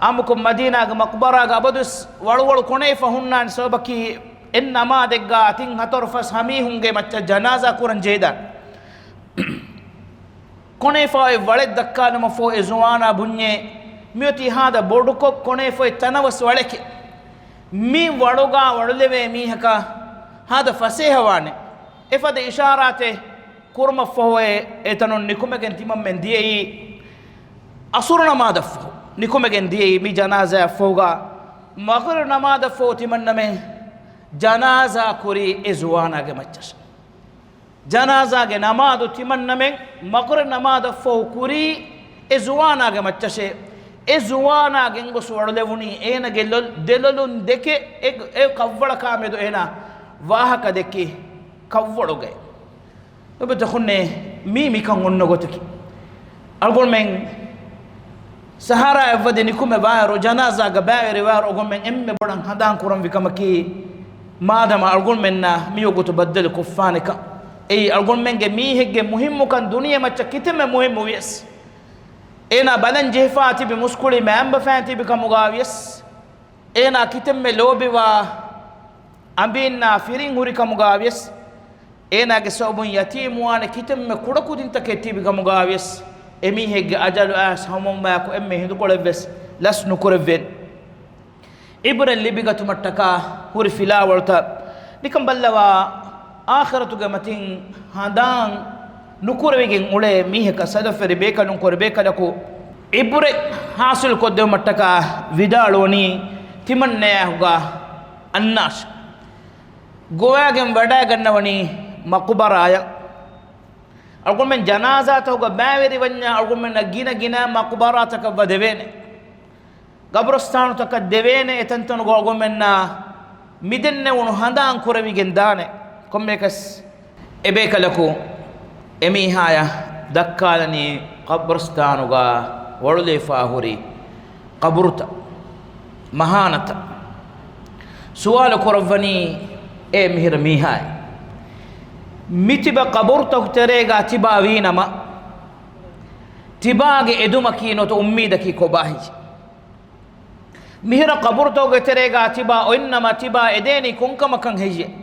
އާއްމުކޮށް މަދީނާގެ މަޤްބަރާގަ އަބަދުވެސް ވަޅުވަޅު ކޮނެފަ ހުންނާނެ ސަބަބަކީ އެއް ނަމާދެއްގަ ތިން ހަތަރު ފަސް ހަ މީހުންގެ މައްޗަށް ޖަނާޒާ ކުރަން ޖެހިދާނެ. ކޮނެފާ އޮތް ވަޅެއް ދައްކާލުމަށްފަހު އެ ޒުވާނާ ބުންޏޭ، މިއޮތީ ހާދަ ބޮޑުކޮށް ކޮނެފަ އޮތް ތަނަވަސް ވަޅެކޭ. މި ވަޅުގަ ވަޅުލެވޭ މީހަކަށް ހާދަ ފަސޭހަވާނެ. އެފަދަ އިޝާރާތެއް ކުރުމަށްފަހުއޭ އެތަނުން ނިކުމެގެން ތިމަންމެން ދިޔައީ ޢަޞުރު ނަމާދަށްފަހު. ނިކުމެގެން ދިޔައީ މި ޖަނާޒާއަށްފަހުގަ މަޣްރިބް ނަމާދަށްފަހު ތިމަންނަމެން ޖަނާޒާ ކުރީ އެ ޒުވާނާގެ މައްޗަށް. ޖަނާޒާގެ ނަމާދު ތިމަންނަމެން މަޣްރިބް ނަމާދަށްފަހު ކުރީ އެ ޒުވާނާގެ މައްޗަށޭ. އެ ޒުވާނާ ގެންގޮސް ވަޅުލެވުނީ އޭނަގެ ލޮލް-، ދެލޮލުން ދެކެ އެ، އެ ކަށްވަޅަކާމެދު އޭނާ ވާހަކަ ދެއްކި ކަށްވަޅުގައި. އެބަތަކުންނޭ މީ މިކަން އޮންނަ ގޮތަކީ. އަޅުގަނޑުމެން ސަހަރާއަށްވަދެ ނިކުމެވާއިރު، ޖަނާޒާގަ ބައިވެރިވާއިރު، އަޅުގަނޑުމެން އެންމެ ބޮޑަށް ހަނދާން ކުރަންވީ ކަމަކީ، މާދަމާ އަޅުގަނޑުމެންނާ މިވަގުތު ބައްދަލު ކޮށްފާނެކަން. އެއީ އަޅުގަނޑުމެންގެ މީހެއްގެ މުހިއްމުކަން ދުނިޔެ މައްޗަށް ކިތަންމެ މުހިއްމު ވިޔަސް، އޭނާ ބަލަން ޖެހިފާ ތިބި މުސްކުޅި މައިންބަފައިން ތިބި ކަމުގަ ވިޔަސް، އޭނާ ކިތަންމެ ލޯބިވާ އަނބީންނާ ފިރިން ހުރި ކަމުގަ ވިޔަސް، އޭނާގެ ސަބަބުން ޔަތީމުވާނެ ކިތަންމެ ކުޑަކުދިންތަކެއް ތިބި ކަމުގަ ވިޔަސް، އެމީހެއްގެ އަޖަލު އައިސް ހަމަވުމާއެކު އެންމެ ހިނދުކޮޅެއްވެސް ލަސް ނުކުރެއްވޭނެ. ޢިބްރަތް ލިބިގަތުމަށްޓަކާ ހުރި ފިލާވަޅުތައް ނިކަން ބައްލަވާ، އާޚިރަތުގެ މަތިން ހަނދާން ނުކުރެވިގެން އުޅޭ މީހަކަށް ސަލަފްވެރި ބޭކަލުން ކުރެ ބޭކަލަކު ޢިބްރަތް ޙާޞިލް ކޮށްދެވުމަށްޓަކާ ވިދާޅުވަނީ ތިމަންނަޔާހުގަ އަންނާށި. ގޮވާގެން ވަޑައިގަންނަވަނީ މަޤުބަރާޔަށް. އަޅުގަނޑުމެން ޖަނާޒާތަކުގަ ބައިވެރިވަންޏާ އަޅުގަނޑުމެންނަށް ގިނަ ގިނަ މަޤުބަރާތަކަށް ވަދެވޭނެ. ގަބުރުސްތާނުތަކަށް ދެވޭނެ. އެތަންތަނުގަ އަޅުގަނޑުމެންނާ މިދެންނެވުނު ހަނދާން ކުރެވިގެން ދާނެ. ކޮންމެއަކަސް އެބޭކަލަކު އެމީހާޔަށް ދައްކާލަނީ ގަބުރުސްތާނުގަ ވަޅުލައިފާ ހުރި ގަބުރުތައް، މަހާނަތައް. ސުވާލު ކުރައްވަނީ އޭ މިހިރަ މީހާއެއް، މިތިބަ ގަބުރުތަކު ތެރޭގަ ތިބާ ވީނަމަ، ތިބާގެ އެދުމަކީ ނުވަތަ އުއްމީދަކީ ކޮބާ ހެއްޔެވެ؟ މިހިރަ ގަބުރުތަކުގެ ތެރޭގަ ތިބާ އޮތްނަމަ، ތިބާ އެދޭނީ ކޮންކަމަކަށް ހެއްޔެވެ؟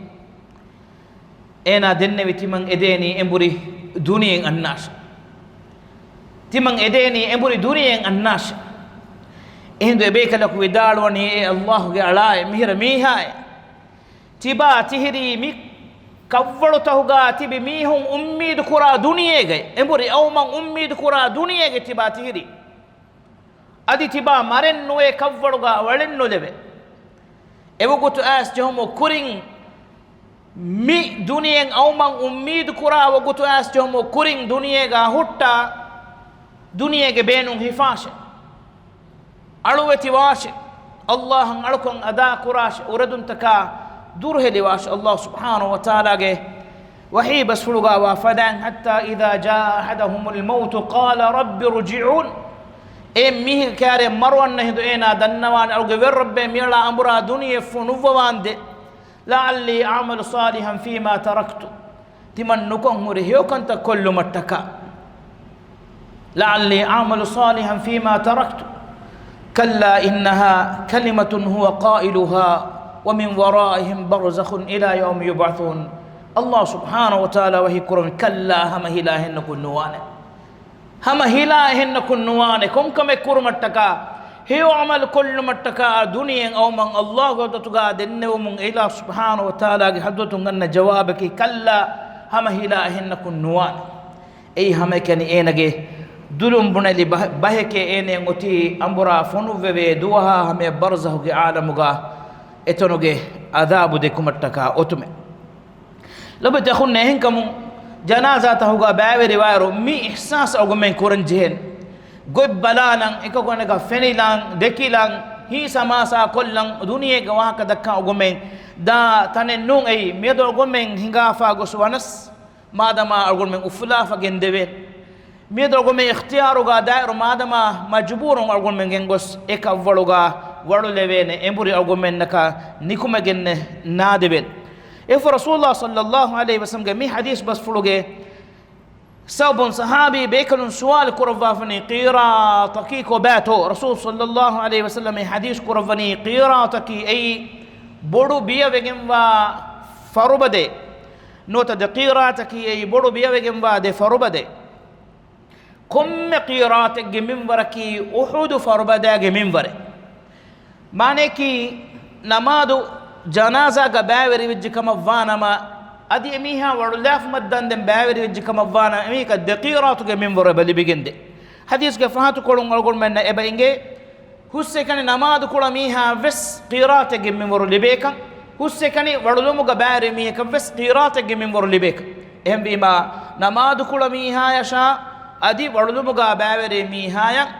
އޭނާ ދެންނެވި ތިމަން އެދޭނީ އެނބުރި ދުނިޔެއިން އަންނާށޭ. ތިމަން އެދޭނީ އެނބުރި ދުނިޔެއިން އަންނާށޭ. އެހިނދު އެބޭކަލަކު ވިދާޅުވަނީ، އޭ ﷲ ގެ އަޅާއޭ، މިހިރަ މީހާއޭ، ތިބާ ތިހިރީ މި ކަށްވަޅުތަކުގަ ތިބި މީހުން އުއްމީދު ކުރާ ދުނިޔޭގައި، އެނބުރި އައުމަށް އުއްމީދު ކުރާ ދުނިޔޭގައި ތިބާ ތިހިރީ. އަދި ތިބާ މަރެއް ނުވޭ، ކަށްވަޅުގަ ވަޅެއް ނުލެވޭ. އެވަގުތު އައިސް ޖެހުމުގެ ކުރިން މި ދުނިޔެއަށް އައުމަށް އުއްމީދު ކުރާ ވަގުތު އައިސް ޖެހުމުގެ ކުރިން ދުނިޔޭގަ ހުއްޓާ، ދުނިޔޭގެ ބޭނުން ހިފާށޭ. އަޅުވެތިވާށޭ. ﷲ އަށް އަޅުކަން އަދާކުރާށޭ. އުރެދުންތަކާ ދުރުހެލިވާށޭ. ﷲ ސުބްޙާނަހޫ ވަތަޢާލާގެ ވަޙީ ބަސްފުޅުގައި ވާ ފަދައިން، حَتَّىٰ إِذَا جَاءَ أَحَدَهُمُ الْمَوْتُ قَالَ رَبِّ ارْجِعُونِ. އެ މީހެއް ކާރިއަށް މަރުވަންނަ ހިނދު އޭނާ ދަންނަވާނެ، އަޅުގެ ވެރި ރައްބޭ، މިއަޅާ އަނބުރާ ދުނިޔެއަށް ފުނުއްވަވާނދޭ. لَعَلِّي أَعْمَلُ صَالِحًا فِيمَا تَرَكْتُ. ތިމަން ނުކޮށް ހުރި ހެޔޮކަންތައް ކޮށްލުމަށްޓަކާ. لَعَلِّي أَعْمَلُ صَالِحًا فِيمَا تَرَكْتُ. كَلَّا إِنَّهَا كَلِمَةٌ هُوَ قَائِلُهَا وَمِنْ وَرَائِهِمْ بَرْزَخٌ إِلَىٰ يَوْمِ يُبْعَثُونَ. ﷲ ސުބްޙާނަހޫ ވަތަޢާލާ ވަޙީ ކުރައްވަނީ، ކައްލާ، ހަމަ ހިލާ އެހެންނަކުން ނުވާނެ. ހަމަ ހިލާ އެހެންނަކުން ނުވާނެ. ކޮންކަމެއް ކުރުމަށްޓަކާ، ހެޔޮ ޢަމަލު ކޮށްލުމަށްޓަކާ، ދުނިޔެއަށް އައުމަށް ﷲ ގެ ޙަޟްރަތުގަ ދެންނެވުމުން އިލާހު ސުބްޙާނަހޫ ވަތަޢާލާގެ ޙަޟްރަތުން އަންނަ ޖަވާބަކީ، ކައްލާ، ހަމަ ހިލާ އެހެންނަކުން ނުވާނެ. އެއީ ހަމައެކަނި އޭނަގެ ދުލުން ބުނެލި ބަ-، ބަހެކޭ، އޭނައަށް އޮތީ އަނބުރާ ފޮނުއްވެވޭ ދުވަހާ ހަމަޔަށް ބަރްޒަޚުގެ ޢާލަމުގަ އެތަނުގެ ޢަޛާބު ދެކުމަށްޓަކާ އޮތުމެއް. ލޮބުވެތި އަޚުންނޭ، އެހެންކަމުން ޖަނާޒާތަކުގަ ބައިވެރިވާއިރު މި އިޙްސާސް އަޅުގަނޑުމެން ކުރަން ޖެހޭނެ. ގޮތް ބަލާނަން، އެކަކު އަނެކަކަށް ފެނިލަން، ދެކިލަން، ހީސް ހަމާސާ ކޮށްލަން، ދުނިޔޭގެ ވާހަކަ ދައްކަން އަޅުގަނޑުމެން ދާ ތަނެއް ނޫން. އެއީ މިއަދު އަޅުގަނޑުމެން ހިނގާފަ ގޮސް ވަނަސް، މާދަމާ އަޅުގަނޑުމެން އުފުލާފަ ގެންދެވޭނެ. މިއަދު އަޅުގަނޑުމެން އިޚްތިޔާރުގަ ދާއިރު، މާދަމާ މަޖުބޫރުން އަޅުގަނޑުމެން ގެންގޮސް އެ ކަށްވަޅުގަ ވަޅުލެވޭނެ، އެނބުރި އަޅުގަނޑުމެންނަކަށް ނިކުމެގެންނެއް ނާދެވޭނެ. އެފަ ރަސޫލާ ޞައްލައްލާހު ޢަލައިހި ވަސައްލަމްގެ މި ޙަދީޘް ބަސްފުޅުގެ ސަބަބުން ޞަޙާބީ ބޭކަލުން ސުވާލު ކުރައްވާފަނީ، ޤީރާޠަކީ ކޮބާތޯ؟ ރަސޫލު ޞައްލައްލާހު ޢަލައިހި ވަސައްލަމް އެ ޙަދީޘް ކުރައްވަނީ، ޤީރާޠަކީ އެއީ ބޮޑު ބިޔަވެގެންވާ ފަރުބަދައެއް ނުވަތަ، ދެ ޤީރާޠަކީ އެއީ ބޮޑު ބިޔަވެގެންވާ ދެ ފަރުބަދައެއް. ކޮންމެ ޤީރާޠެއްގެ މިންވަރަކީ އުޙުދު ފަރުބަދައިގެ މިންވަރެއް. މާނަޔަކީ، ނަމާދު ޖަނާޒާގަ ބައިވެރިވެއްޖެ ކަމަށްވާނަމަ، އަދި އެމީހާ ވަޅުލާފަ މައްދަންދެން ބައިވެރިވެއްޖެ ކަމަށްވާނަމަ، އެމީހަކަށް ދެ ޤީރާޠުގެ މިންވަރު އެބަ ލިބިގެންދޭ. ޙަދީޘްގެ ފަހަތުކޮޅުން އަޅުގަނޑުމެންނަށް އެބަ އެނގޭ، ހުސްއެކަނި ނަމާދު ކުޅަ މީހާ ވެސް ޤީރާޠެއްގެ މިންވަރު ލިބޭކަން، ހުސްއެކަނި ވަޅުލުމުގަ ބައިވެރި މީހަކަށް ވެސް ޤީރާޠެއްގެ މިންވަރު ލިބޭކަން. އެހެންވީމާ، ނަމާދު ކުޅަ މީހާޔަށާ އަދި ވަޅުލުމުގަ ބައިވެރި މީހާޔަށް،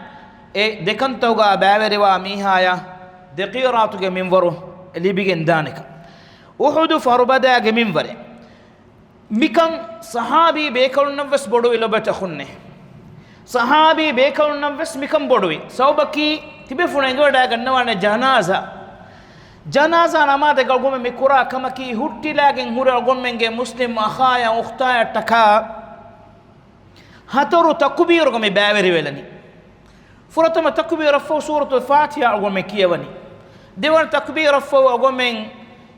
އެ ދެކަންތައްގަ ބައިވެރިވާ މީހާޔަށް ދެ ޤީރާޠުގެ މިންވަރު ލިބިގެން ދާނެކަން. އުޙުދު ފަރުބަދައިގެ މިންވަރެއް. މިކަން ޞަޙާބީ ބޭކަލުންނަށް ވެސް ބޮޑުވި، ލޮބުވެތި އަޚުންނޭ. ޞަޙާބީ ބޭކަލުންނަށް ވެސް މިކަން ބޮޑުވި. ސަބަބަކީ، ތިބޭފުޅުން އެނގިވަޑައިގަންނަވާނެ ޖަނާޒާ. ޖަނާޒާ ނަމާދެއްގަ އަޅުގަނޑުމެން މި ކުރާ ކަމަކީ، ހުއްޓިލާގެން ހުރި އަޅުގަނޑުމެންގެ މުސްލިމް އަޚާޔަށް އުޚްތާޔަށްޓަކާ ހަތަރު ތަކުބީރުގަ މި ބައިވެރިވެލަނީ. ފުރަތަމަ ތަކުބީރަށްފަހު ސޫރަތުލް ފާތިޙާ އަޅުގަނޑުމެން ކިޔަވަނީ. ދެވަނަ ތަކުބީރަށްފަހު އަޅުގަނޑުމެން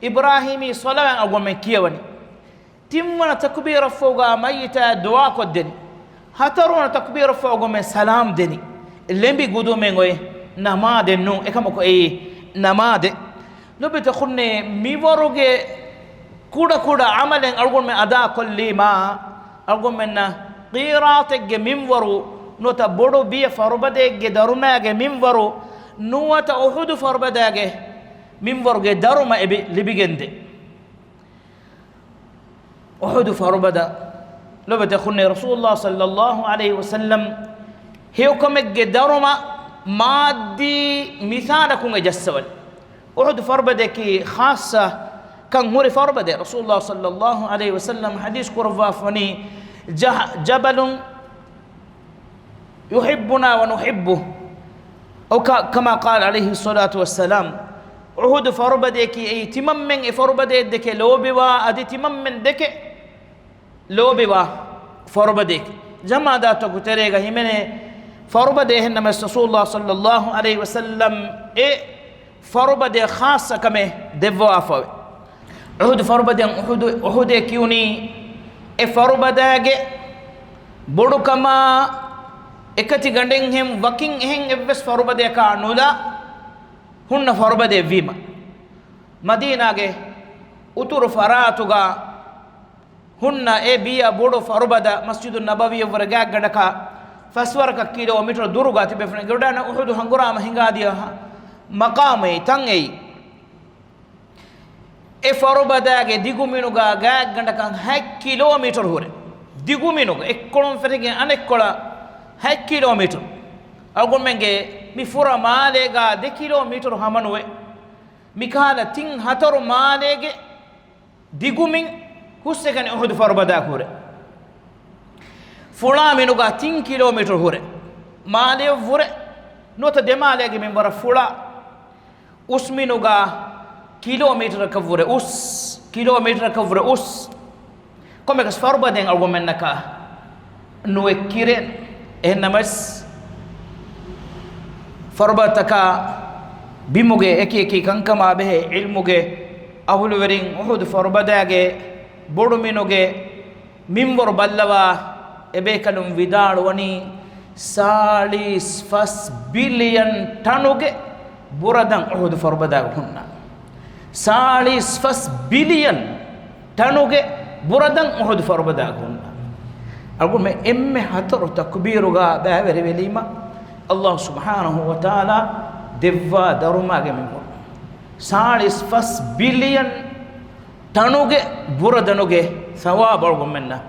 އިބްރާހީމީ ޞަލަވާތް އަޅުގަނޑުމެން ކިޔަވަނީ. ތިންވަނަ ތަކުބީރަށްފަހުގަ މައްޔިތާ ދުޢާ ކޮށްދެނީ. ހަތަރުވަނަ ތަކުބީރަށްފަހު އަޅުގަނޑުމެން ސަލާމް ދެނީ. އެ ލެނބި ގުދުމެއް އޮތް ނަމާދެއް ނޫން. އެކަމަކު އެއީ ނަމާދެއް. ލޮބުވެތި އަޚުންނޭ، މިވަރުގެ ކުޑަ ކުޑަ ޢަމަލެއް އަޅުގަނޑުމެން އަދާ ކޮށްލީމާ، އަޅުގަނޑުމެންނަށް ޤީރާޠެއްގެ މިންވަރު ނުވަތަ ބޮޑު ބިޔަ ފަރުބަދައެއްގެ ދަރުމައިގެ މިންވަރު ނުވަތަ އުޙުދު ފަރުބަދައިގެ މިންވަރުގެ ދަރުމަ އެބި ލިބިގެންދޭ. އުޙުދު ފަރުބަދަ، ލޮބުވެތި އަޚުންނޭ، ރަސޫލުﷲ ޞައްލައްލާހު ޢަލައިހި ވަސައްލަމް ހެޔޮކަމެއްގެ ދަރުމަ މާއްދީ މިސާލަކުން އެ ޖައްސަވަނީ. އުޙުދު ފަރުބަދައަކީ ޚާއްޞަ ކަން ހުރި ފަރުބަދައެއް. ރަސޫލުﷲ ޞައްލައްލާހު ޢަލައިހި ވަސައްލަމް ޙަދީޘް ކުރައްވާފަނީ، ޖަ-، جبل يحبنا ونحبه، أو ك-، كما قال عليه الصلاة والسلام. އުޙުދު ފަރުބަދައަކީ އެއީ ތިމަންމެން އެ ފަރުބަދައެއް ދެކެ ލޯބިވާ، އަދި ތިމަންމެން ދެކެ ލޯބިވާ ފަރުބަދައެކޭ. ޖަމާދާތަކު ތެރޭގަ ހިމެނޭ ފަރުބަދައެއް ހެންނަމަވެސް، ރަސޫލުﷲ ޞައްލައްލާހު ޢަލައިހި ވަސައްލަމް އެ ފަރުބަދައަށް ޚާއްޞަ ކަމެއް ދެއްވާފައެވެ. އުޙުދު ފަރުބަދައަށް އުޙުދު، އުޙުދޭ ކިޔުނީ އެ ފަރުބަދައިގެ ބޮޑުކަމާ އެކަތި ގަނޑެއްހެން ވަކިން އެހެން އެއްވެސް ފަރުބަދަޔަކާ ނުލާ ހުންނަ ފަރުބަދައެއްވީމަ. މަދީނާގެ އުތުރު ފަރާތުގަ ހުންނަ އެ ބިޔަ ބޮޑު ފަރުބަދަ މަސްޖިދު ނަބަވީއަށްވުރެ ގާތްގަނޑަކަށް ފަސްވަރަކަށް ކިލޯމީޓަރު ދުރުގަ ތިބޭފުޅުން ގެންގުޅޭ އުޙުދު ހަނގުރާމަ ހިނގާދިޔަ މަޤާމެއް ތަން އެއީ. އެ ފަރުބަދާގެ ދިގުމިނުގަ ގާތްގަނޑަކަށް ހަތް ކިލޯމީޓަރު ހުރެ. ދިގުމިނުގަ އެއްކޮޅުން ފެށިގެން އަނެއްކޮޅަށް ހަތް ކިލޯމީޓަރު. އަޅުގަނޑުމެންގެ މި ފުރަ މާލޭގަ ދެ ކިލޯމީޓަރު ހަމަނުވެ. މިކަހަލަ ތިން ހަތަރު މާލޭގެ ދިގުމިން ހުސްއެކަނި އުޙުދު ފަރުބަދާ ހުރެ. ފުޅާ މިނުގަ ތިން ކިލޯމީޓަރު ހުރެ. މާލެއަށްވުރެ ނުވަތަ ދެމާލޭގެ މިންވަރަށް ފުޅާ. އުސްމިނުގަ ކިލޯމީޓަރަކަށްވުރެ އުސް، ކިލޯމީޓަރަކަށްވުރެ އުސް. ކޮންމެއަކަސް ފަރުބަދައިން އަޅުގަނޑުމެންނަކަށް ނުއެއްކިރޭ. އެހެންނަމަވެސް، ފަރުބަދަތަކާ ބިމުގެ އެކި އެކި ކަންކަމާ ބެހޭ ޢިލްމުގެ އަހުލުވެރިން އުޙުދު ފަރުބަދާގެ ބޮޑުމިނުގެ މިންވަރު ބައްލަވާ، އެބޭކަލުން ވިދާޅުވަނީ، ސާޅީސް ފަސް ބިލިއަން ޓަނުގެ ބުރަދަން އުޙުދު ފަރުބަދާގަ ހުންނަ. ސާޅީސް ފަސް ބިލިއަން ޓަނުގެ ބުރަދަން އުޙުދު ފަރުބަދާގަ ހުންނަ. އަޅުގަނޑުމެން އެންމެ ހަތަރު ތަކުބީރުގަ ބައިވެރިވެލީމަ، ﷲ ސުބްޙާނަހޫ ވަތަޢާލާ ދެއްވާ ދަރުމާގެ މިންވަރު. ސާޅީސް ފަސް ބިލިއަން ޓަނުގެ ބުރަދަނުގެ ސަވާބު އަޅުގަނޑުމެންނަށް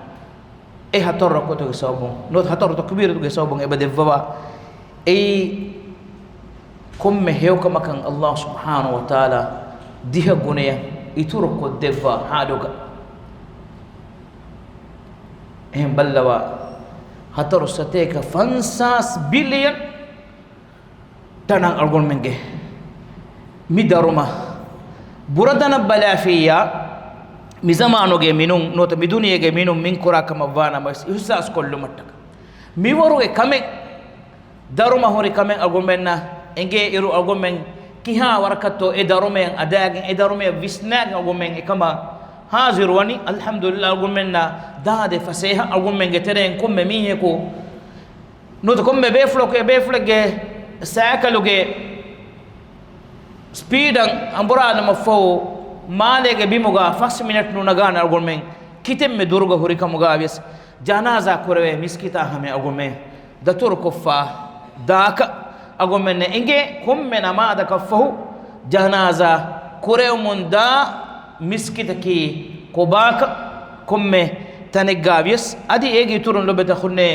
އެ ހަތަރު ރަކުޢަތުގެ ސަބަބުން، ނުވަތަ ހަތަރު ތަކުބީރުގެ ސަބަބުން އެބަ ދެއްވަވާ. އެއީ ކޮންމެ ހެޔޮކަމަކަށް ﷲ ސުބްޙާނަހޫ ވަތަޢާލާ ދިހަ ގުނަޔަށް އިތުރުކޮށްދެއްވާ ޙާލުގަ. އެހެން ބައްލަވާ، ހަތަރު ސަތޭކަ ފަންސާސް ބިލިއަން ޓަނަށް އަޅުގަނޑުމެންގެ މި ދަރުމަ ބުރަދަނަށް ބަލާފިއްޔާ، މި ޒަމާނުގެ މިނުން ނުވަތަ މި ދުނިޔޭގެ މިނުން މިން ކުރާ ކަމަށް ވާނަމަވެސް، އިޙްސާސް ކޮށްލުމަށްޓަކަ މިވަރުގެ ކަމެއް، ދަރުމަ ހުރި ކަމެއް އަޅުގަނޑުމެންނަށް އެނގޭ އިރު، އަޅުގަނޑުމެން ކިހާ ވަރަކަށްތޯ އެ ދަރުމަޔަށް އަދާގެން، އެ ދަރުމަޔަށް ވިސްނާގެން އަޅުގަނޑުމެން އެކަމަށް ހާޒިރުވަނީ. އަލްޙަމްދުލިއްލާހް، އަޅުގަނޑުމެންނަށް ދާދޭ ފަސޭހަ އަޅުގަނޑުމެންގެ ތެރެއިން ކޮންމެ މީހަކު ނުވަތަ ކޮންމެ ބޭފުޅަކު އެ ބޭފުޅެއްގެ ސައިކަލުގެ ސްޕީޑަށް އަނބުރާލުމަށްފަހު، މާލޭގެ ބިމުގަ ފަސް މިނެޓް ނުނަގާނެ އަޅުގަނޑުމެން ކިތަންމެ ދުރުގަ ހުރިކަމުގަ ވިޔަސް، ޖަނާޒާ ކުރެވޭ މިސްކިތާ ހަމަ އަޅުގަނޑުމެން ދަތުރުކޮށްފަ ދާކަށް އަޅުގަނޑުމެންނަށް އެނގޭ. ކޮންމެ ނަމާދަކަށްފަހު ޖަނާޒާ ކުރެވެމުންދާ މިސްކިތަކީ ކޮބާކަށް، ކޮންމެ ތަނެއްގަ ވިޔަސް. އަދި އޭގެ އިތުރުން ލޮބުވެތި އަޚުންނޭ،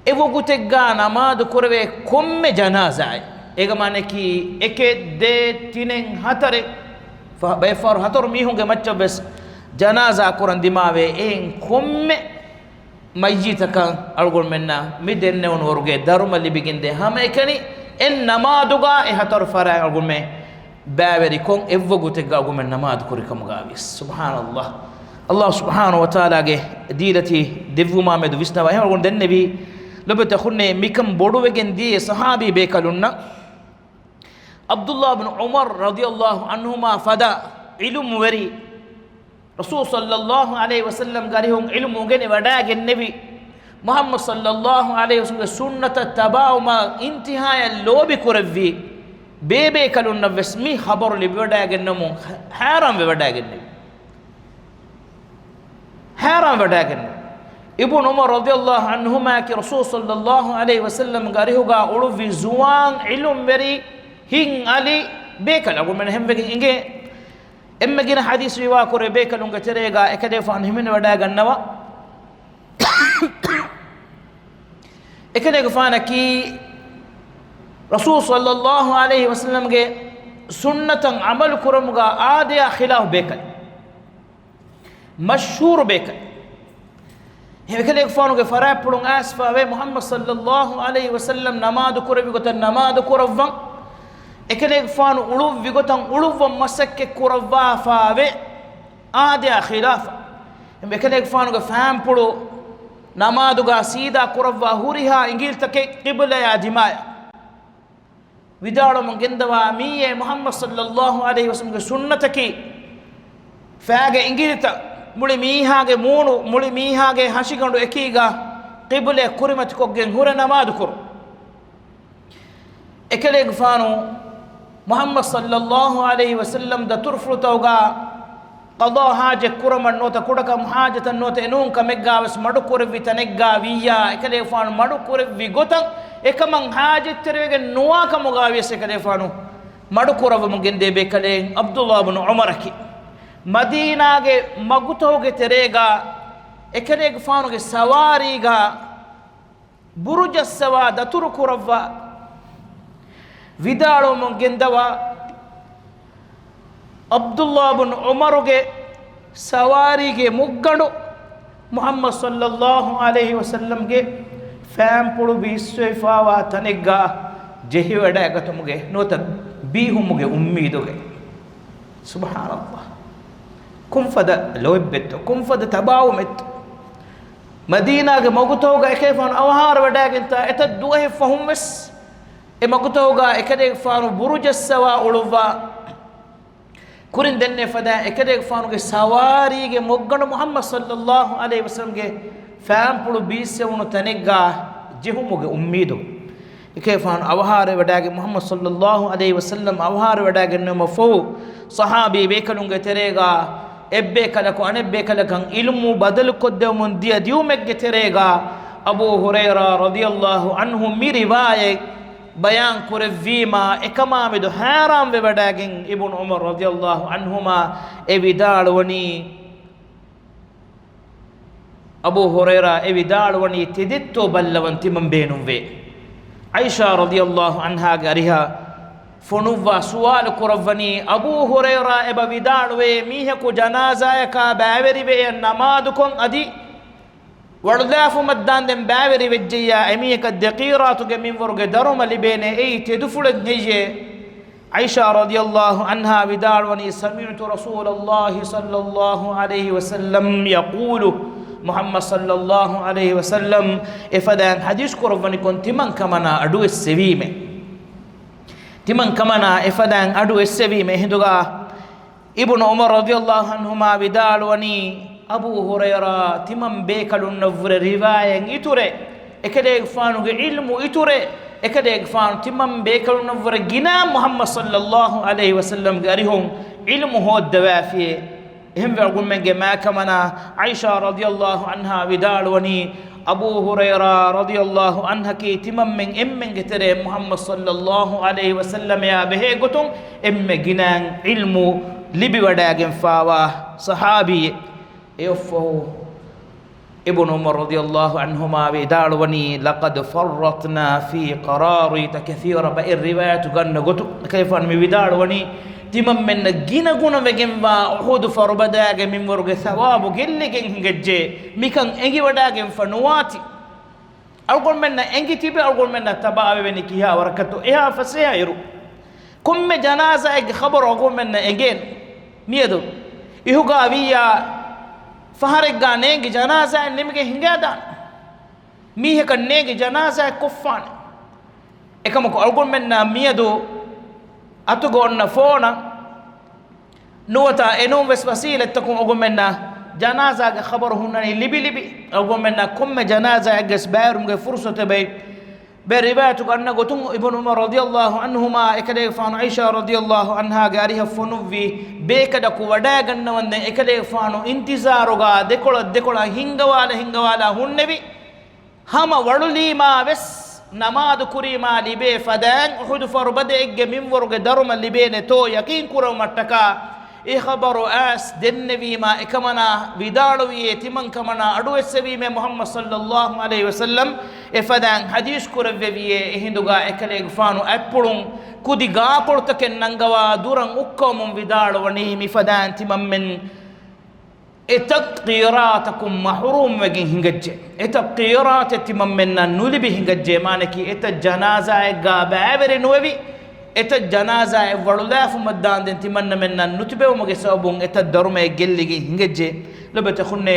އެ ވަގުތެއްގަ ނަމާދު ކުރެވޭ ކޮންމެ ޖަނާޒާއެއް، އޭގެ މާނައަކީ އެކެއް، ދޭއް، ތިނެއް، ހަތަރެއް، ފަ-، ބައެއް ފަހަރު ހަތަރު މީހުންގެ މައްޗަށްވެސް ޖަނާޒާ ކުރަން ދިމާވޭ. އެހެން ކޮންމެ މައްޔިތަކަށް އަޅުގަނޑުމެންނަށް މި ދެންނެވުނު ވަރުގެ ދަރުމަ ލިބިގެންދޭ. ހަމައެކަނި އެއް ނަމާދުގަ އެ ހަތަރު ފަރާތް އަޅުގަނޑުމެން ބައިވެރިކޮށް، އެއްވަގުތެއްގަ އަޅުގަނޑުމެން ނަމާދު ކުރިކަމުގަ ވިޔަސް. ސުބްޙާނައްލާހް. ﷲ ސުބްޙާނަހޫ ވަތަޢާލާގެ ދީލަތި ދެއްވުމާމެދު ވިސްނަވާ. އެހެން އަޅުގަނޑު ދެންނެވީ، ލޮބުވެތި އަޚުންނޭ، މިކަން ބޮޑުވެގެން ދިޔަ ޞަޙާބީ ބޭކަލުންނަށް ޢަބްދުﷲ ބިން ޢުމަރު ރަޟިޔަﷲ ޢަންހުމާ ފަދަ ޢިލްމުވެރި، ރަސޫލު ޞައްލަﷲ ޢަލައިހި ވަސައްލަމްގެ އަރިހުން ޢިލްމު އުނގެނި ވަޑައިގެންނެވި، މުޙައްމަދު ޞައްލަﷲ ޢަލައިހި ވަސައްލަމްގެ ސުންނަތަށް ތަބާވުމަށް އިންތިހާޔަށް ލޯބި ކުރެއްވި ބޭބޭކަލުންނަށްވެސް މި ޚަބަރު ލިބިވަޑައިގެންނަމުން ހަ-، ހައިރާންވެވަޑައިގެންނެވި. ހައިރާންވެވަޑައިގެންނެވި. އިބްނު ޢުމަރު ރަޟިޔަﷲ ޢަންހުމާއަކީ ރަސޫލު ޞައްލަﷲ ޢަލައިހި ވަސައްލަމްގެ އަރިހުގަ އުޅުއްވި ޒުވާން ޢިލްމުވެރި، ހިތް އަލި ބޭކަލެއް. އަޅުގަނޑުމެން ހަމައެކަނި އެނގޭ، އެންމެ ގިނަ ޙަދީޘް ރިވާ ކުރޭ ބޭކަލުންގެ ތެރޭގަ އެކަލޭގެފާނު ހިމެނިވަޑައިގަންނަވާ. އެކަލޭގެފާނަކީ ރަސޫލު ޞައްލަﷲ ޢަލައިހި ވަސައްލަމްގެ ސުންނަތަށް ޢަމަލު ކުރުމުގަ އާދަޔާ ޚިލާފު ބޭކަލެއް. މަޝްހޫރު ބޭކަލެއް. އެކަލޭގެފާނުގެ ފަރާތްޕުޅުން އައިސްފަވޭ، މުޙައްމަދު ޞައްލަﷲ ޢަލައިހި ވަސައްލަމް ނަމާދު ކުރެއްވި ގޮތަށް ނަމާދު ކުރައްވަން. އެކަލޭގެފާނު އުޅުއްވި ގޮތަށް އުޅުއްވަން މަސައްކަތް ކުރައްވާފަވޭ، އާދަޔާ ޚިލާފަށް. އެކަލޭގެފާނުގެ ފާންޕުޅު ނަމާދުގަ ސީދާ ކުރައްވާ ހުރިހާ އިނގިލިތަކެއް ޤިބްލަޔާ ދިމާޔަށް. ވިދާޅުވަމުން ގެންދަވާ މިއީ މުޙައްމަދު ޞައްލަﷲ ޢަލައިހި ވަސައްލަމްގެ ސުންނަތަކީ، ފައިގެ އިނގިލިތައް މުޅި މީހާގެ މޫނު، މުޅި މީހާގެ ހަށިގަނޑު އެކީގަ ޤިބްލަޔަށް ކުރިމަތިކޮށްގެން ހުރެ ނަމާދު ކުރުން. އެކަލޭގެފާނު މުޙައްމަދު ޞައްލަﷲ ޢަލައިހި ވަސައްލަމް ދަތުރުފުޅުތަކުގަ ޤަޟާ ޙާޖަތް ކުރަމަށް ނުވަތަ ކުޑަކަމު ޙާޖަތަށް ނުވަތަ އެނޫން ކަމެއްގާވެސް މަޑުކުރެއްވި ތަނެއްގާ ވިއްޔާ، އެކަލޭގެފާނު މަޑުކުރެއްވި ގޮތަށް އެކަމަށް ޙާޖަތްތެރިވެގެން ނުވާ ކަމުގާވިޔަސް އެކަލޭގެފާނު މަޑުކުރައްވަމުން ގެންދޭ ބޭކަލެއް ޢަބްދުﷲ ބުނު ޢުމަރަކީ. މަދީނާގެ މަގުތަކުގެ ތެރޭގާ އެކަލޭގެފާނުގެ ސަވާރީގާ ބުރުޖައްސަވާ ދަތުރު ކުރައްވާ ވިދާޅުވަމުން ގެންދަވާ، ޢަބްދުﷲ ބުނު ޢުމަރުގެ ސަވާރީގެ މުއްގަނޑު މުޙައްމަދު ޞައްލައްލާހު ޢަލައިހި ވަސައްލަމްގެ ފާންޕުޅު ބީއްސަވެފާވާ ތަނެއްގާ ޖެހިވަޑައިގަތުމުގެ ނުވަތަ ބީހުމުގެ އުއްމީދުގެ. ސުބްޙާނައްލާހް. ކޮންފަދަ ލޯތްބެއްތޯ، ކޮންފަދަ ތަބާވުމެއްތޯ. މަދީނާގެ މަގުތަކުގަ އެކަލޭގެފާނު އަވަހާރަވެވަޑައިގެންތާ އެތައް ދުވަހެއް ފަހުން ވެސް އެ މަގުތަކުގަ އެކަލޭގެފާނު ބުރުޖައްސަވާ އުޅުއްވާ. ކުރިން ދެންނެވި ފަދައިން އެކަލޭގެފާނުގެ ސަވާރީގެ މުއްގަނޑު މުޙައްމަދު ޞައްލައްލާހު ޢަލައިހި ވަސައްލަމްގެ ފާންޕުޅު ބީއްސެވުނު ތަނެއްގާ ޖެހުމުގެ އުއްމީދު. އެކަލޭގެފާނު އަވަހާރަވެވަޑައިގެން މުޙައްމަދު ޞައްލައްލާހު ޢަލައިހި ވަސައްލަމް އަވަހާރަވެވަޑައިގެންނެވުމަށްފަހު، ޞަޙާބީ ބޭކަލުންގެ ތެރޭގާ އެއްބޭކަލަކު އަނެއްބޭކަލަކަށް ޢިލްމު ބަދަލުކޮށްދެވުމުން ދިޔަ ދިއުމެއްގެ ތެރޭގާ އަބޫ ހުރައިރާ ރަޟިޔައްލާހު ޢަންހު މި ރިވާޔަތް ބަޔާން ކުރެއްވީމާ، އެކަމާމެދު ޙައިރާންވެވަޑައިގެން އިބްނު ޢުމަރު ރަޟިޔައްލާހު ޢަންހުމާ އެ ވިދާޅުވަނީ، އަބޫ ހުރައިރާ އެ ވިދާޅުވަނީ ތެދެއްތޯ ބައްލަވަން ތިމަން ބޭނުންވޭ. ޢާއިޝާ ރަޟިޔައްލާހު ޢަންހާގެ އަރިހަށް ފޮނުއްވާ ސުވާލު ކުރައްވަނީ، އަބޫ ހުރައިރާ އެބަ ވިދާޅުވޭ މީހަކު ޖަނާޒާޔަކާ ބައިވެރިވެ ނަމާދުކޮށް އަދި ވަޅުލާފުމަށްދާންދެން ބައިވެރިވެއްޖެއްޔާ އެމީހަކަށް ދެ ޤީރާތުގެ މިންވަރުގެ ދަރުމަ ލިބޭނެ، އެއީ ތެދުފުޅެއް ހެއްޔޭ؟ ޢާއިޝާ ރަޟިޔައްލާހު ޢަންހާ ވިދާޅުވަނީ، سمعت رسول الله صلى الله عليه وسلم يقول، މުޙައްމަދު ޞައްލައްލާހު ޢަލައިހި ވަސައްލަމް އެފަދައިން ޙަދީޘް ކުރައްވަނިކޮށް ތިމަން ކަމަނާ އަޑުއެއްސެވީމޭ. ތިމަން ކަމަނާ އެފަދައިން އަޑު އެއްސެވީމޭ. އެހިނދުގާ އިބްނު ޢުމަރު ރަޟިޔައްލާހު ޢަންހުމާ ވިދާޅުވަނީ، އަބޫ ހުރައިރާ ތިމަން ބޭކަލުންނަށްވުރެ ރިވާޔަތް އިތުރޭ، އެކަލޭގެފާނުގެ ޢިލްމު އިތުރޭ، އެކަލޭގެފާނު ތިމަން ބޭކަލުންނަށްވުރެ ގިނަ މުޙައްމަދު ޞައްލައްލާހު ޢަލައިހި ވަސައްލަމްގެ އަރިހުން ޢިލްމު ހޯއްދަވާފިޔޭ. އެހެންވެ އަޅުގަނޑުމެންގެ މާކަމަނާ ޢާއިޝާ ރަޟިޔައްލާހު ޢަންހާ ވިދާޅުވަނީ، އަބޫ ހުރައިރާ ރަޟިޔައްލާހު ޢަންހަކީ ތިމަންމެން އެންމެންގެ ތެރޭ މުޙައްމަދު ޞައްލައްލާހު ޢަލައިހި ވަސައްލަމަޔާ ބެހޭ ގޮތުން އެންމެ ގިނައިން ޢިލްމު ލިބިވަޑައިގެންފާވާ ޞަޙާބީއެއް. އެއަށްފަހު އިބްނު ޢުމަރު ރަޟިޔައްލާހު ޢަންހުމާ ވިދާޅުވަނީ، لقد فرطنا في قراريط كثيرة. ބައެއް ރިވާޔަތު ގަންނަ ގޮތުން އެކަލޭގެފާނު މި ވިދާޅުވަނީ، ތިމަންމެންނަށް ގިނަގުނަވެގެންވާ އުޙުދު ފަރުބަދައިގެ މިންވަރުގެ ޘަވާބު ގެއްލިގެން ހިނގައްޖެ، މިކަން އެނގިވަޑައިގެންފަ ނުވާތި. އަޅުގަނޑުމެންނަށް އެނގި ތިބެ އަޅުގަނޑުމެންނަށް ތަބާވެވެނީ ކިހާ ވަރަކަށްތޯ އެހާ ފަސޭހައިރު. ކޮންމެ ޖަނާޒާއެއްގެ ޚަބަރު އަޅުގަނޑުމެންނަށް އެނގޭނެ. މިއަދު އިހުގާ ވިއްޔާ ފަހަރެއްގާ ނޭނގި ޖަނާޒާއެއް ނިމިގެން ހިނގާދާނެ. މީހަކަށް ނޭނގި ޖަނާޒާއެއް ކޮށްފާނެ. އެކަމަކު އަޅުގަނޑުމެންނާ މިއަދު އަތުގަ އޮންނަ ފޯނަށް ނުވަތަ އެނޫންވެސް ވަސީލަތްތަކުން އަޅުގަނޑުމެންނަށް ޖަނާޒާގެ ޚަބަރު ހުންނަނީ ލިބި ލިބި. އަޅުގަނޑުމެންނަށް ކޮންމެ ޖަނާޒާއެއްގެސް ބައިވެރިވުމުގެ ފުރުޞަތެއް ބޭ. ބައެއް ރިވާޔަތު ގަންނަ ގޮތުން އިބްނު ޢުމަރު ރަޟިޔައްލާހު ޢަންހުމާ އެކަލޭގެފާނު ޢާއިޝާ ރަޟިޔައްލާހު ޢަންހާގެ އަރިހަށް ފޮނުއްވި ބޭކަލަކު ވަޑައިގަންނަވަންދެން އެކަލޭގެފާނު އިންތިޒާރުގާ ދެކޮޅަށް ދެކޮޅަށް ހިންގަވާލަ ހިންގަވާލާ ހުންނެވި. ހަމަ ވަޅުލީމާ ވެސް ނަމާދު ކުރީމާ ލިބޭ ފަދައިން އުޙުދު ފަރުބަދައެއްގެ މިންވަރުގެ ދަރުމަ ލިބޭނެތޯ ޔަޤީން ކުރެވުމަށްޓަކާ، އެ ޚަބަރު އައިސް ދެންނެވީމާ އެކަމަނާ ވިދާޅުވިޔޭ ތިމަން ކަމަނާ އަޑުއެއްސެވީމޭ މުޙައްމަދު ޞައްލައްލާހު ޢަލައިހި ވަސައްލަމް އެފަދައިން ޙަދީޘް ކުރެއްވެވިޔޭ. އެހިނދުގާ އެކަލޭގެފާނު އަތްޕުޅުން ކުދި ގާކޮޅުތަކެއް ނަންގަވާ ދުރަށް އުއްކަވަމުން ވިދާޅުވަނީ މިފަދައިން ތިމަންމެން އެތައް ޤީރާތަކުން މަޙްރޫމްވެގެން ހިނގައްޖެ. އެތައް ޤީރާތެއް ތިމަންމެންނަށް ނުލިބި ހިނގައްޖެ. މާނައަކީ އެތައް ޖަނާޒާއެއްގާ ބައިވެރި ނުވެވި، އެތައް ޖަނާޒާއެއް ވަޅުލާފުމަށްދާންދެން ތިމަންނަމެންނަށް ނުތިބެވުމުގެ ސަބަބުން އެތައް ދަރުމައެއް ގެއްލިގެން ހިނގައްޖެ. ލޮބުވެތި އަޚުންނޭ،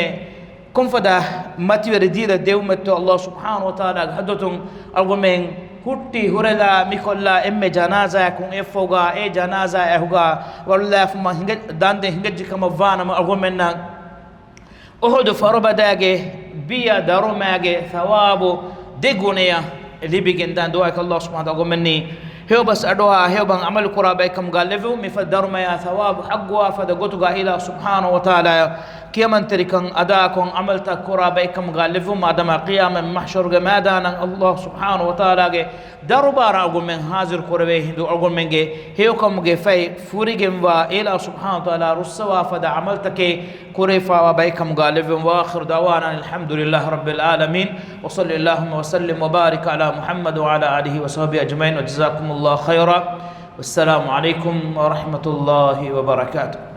ކޮންފަދަ މަތިވެރި ދީލަށް ދެވުމެއްތޯ ﷲ ސުބްޙާނަހޫ ވަތަޢާލާގެ ޙަޟްރަތުން އަޅުގަނޑުމެން ހުއްޓި ހުރެލާ މިކޮށްލާ އެންމެ ޖަނާޒާއަކުން އެއަށްފަހުގާ އެ ޖަނާޒާއަށްފަހުގާ ވަޅުލާފުމަށް ހިނގަ-، ދާންދެން ހިނގައްޖެ ކަމަށްވާނަމަ، އަޅުގަނޑުމެންނަށް އުޙުދު ފަރުބަދައިގެ ބިޔަ ދަރުމައިގެ ޘަވާބު ދެ ގުނަޔަށް ލިބިގެންދާނެ. ދުޢާއަކީ ﷲ ސުބްޙާނަހޫ ވަތަޢާލާ އަޅުގަނޑުމެންނީ ހެޔޮބަސް އަޑުއަހާ ހެޔޮބަސް ޢަމަލު ކުރާ ބައެއްކަމުގަ ލެއްވުން، މިފަދަ ދަރުމަޔާ ޘަވާބު ޙައްޤުވާ ފަދަ ގޮތުގަ އިލާހު ސުބްޙާނަހޫ ވަތަޢާލާ ކިޔަމަންތެރިކަން އަދާކޮށް ޢަމަލުތައް ކުރާ ބައެއްކަމުގަ ލެއްވުން، މާދަމާ ޤިޔާމަތް މަޙްޝަރުގެ މައިދާނަށް އަލްލާހު ސުބްޙާނަހޫ ވަތަޢާލާގެ ދަރުބާރަށް އަޅުގަނޑުމެން ޙާޟިރު ކުރެވޭ ހިނދު އަޅުގަނޑުމެންގެ ހެޔޮކަމުގެ ފަތް ފުރިގެންވާ އިލާހު ސުބްޙާނަހޫ ވަތަޢާލާ ރުއްސަވާ ފަދަ ޢަމަލުތަކެއް ކުރެވިފައިވާ ބައެއްކަމުގަ ލެއްވުން. وآخر دعوانا أن الحمد لله رب العالمين، وصل اللهم وسلم وبارك على محمد وعلى آله وصحبه أجمعين، وجزاكم الله خيرا، والسلام عليكم ورحمة الله وبركاته.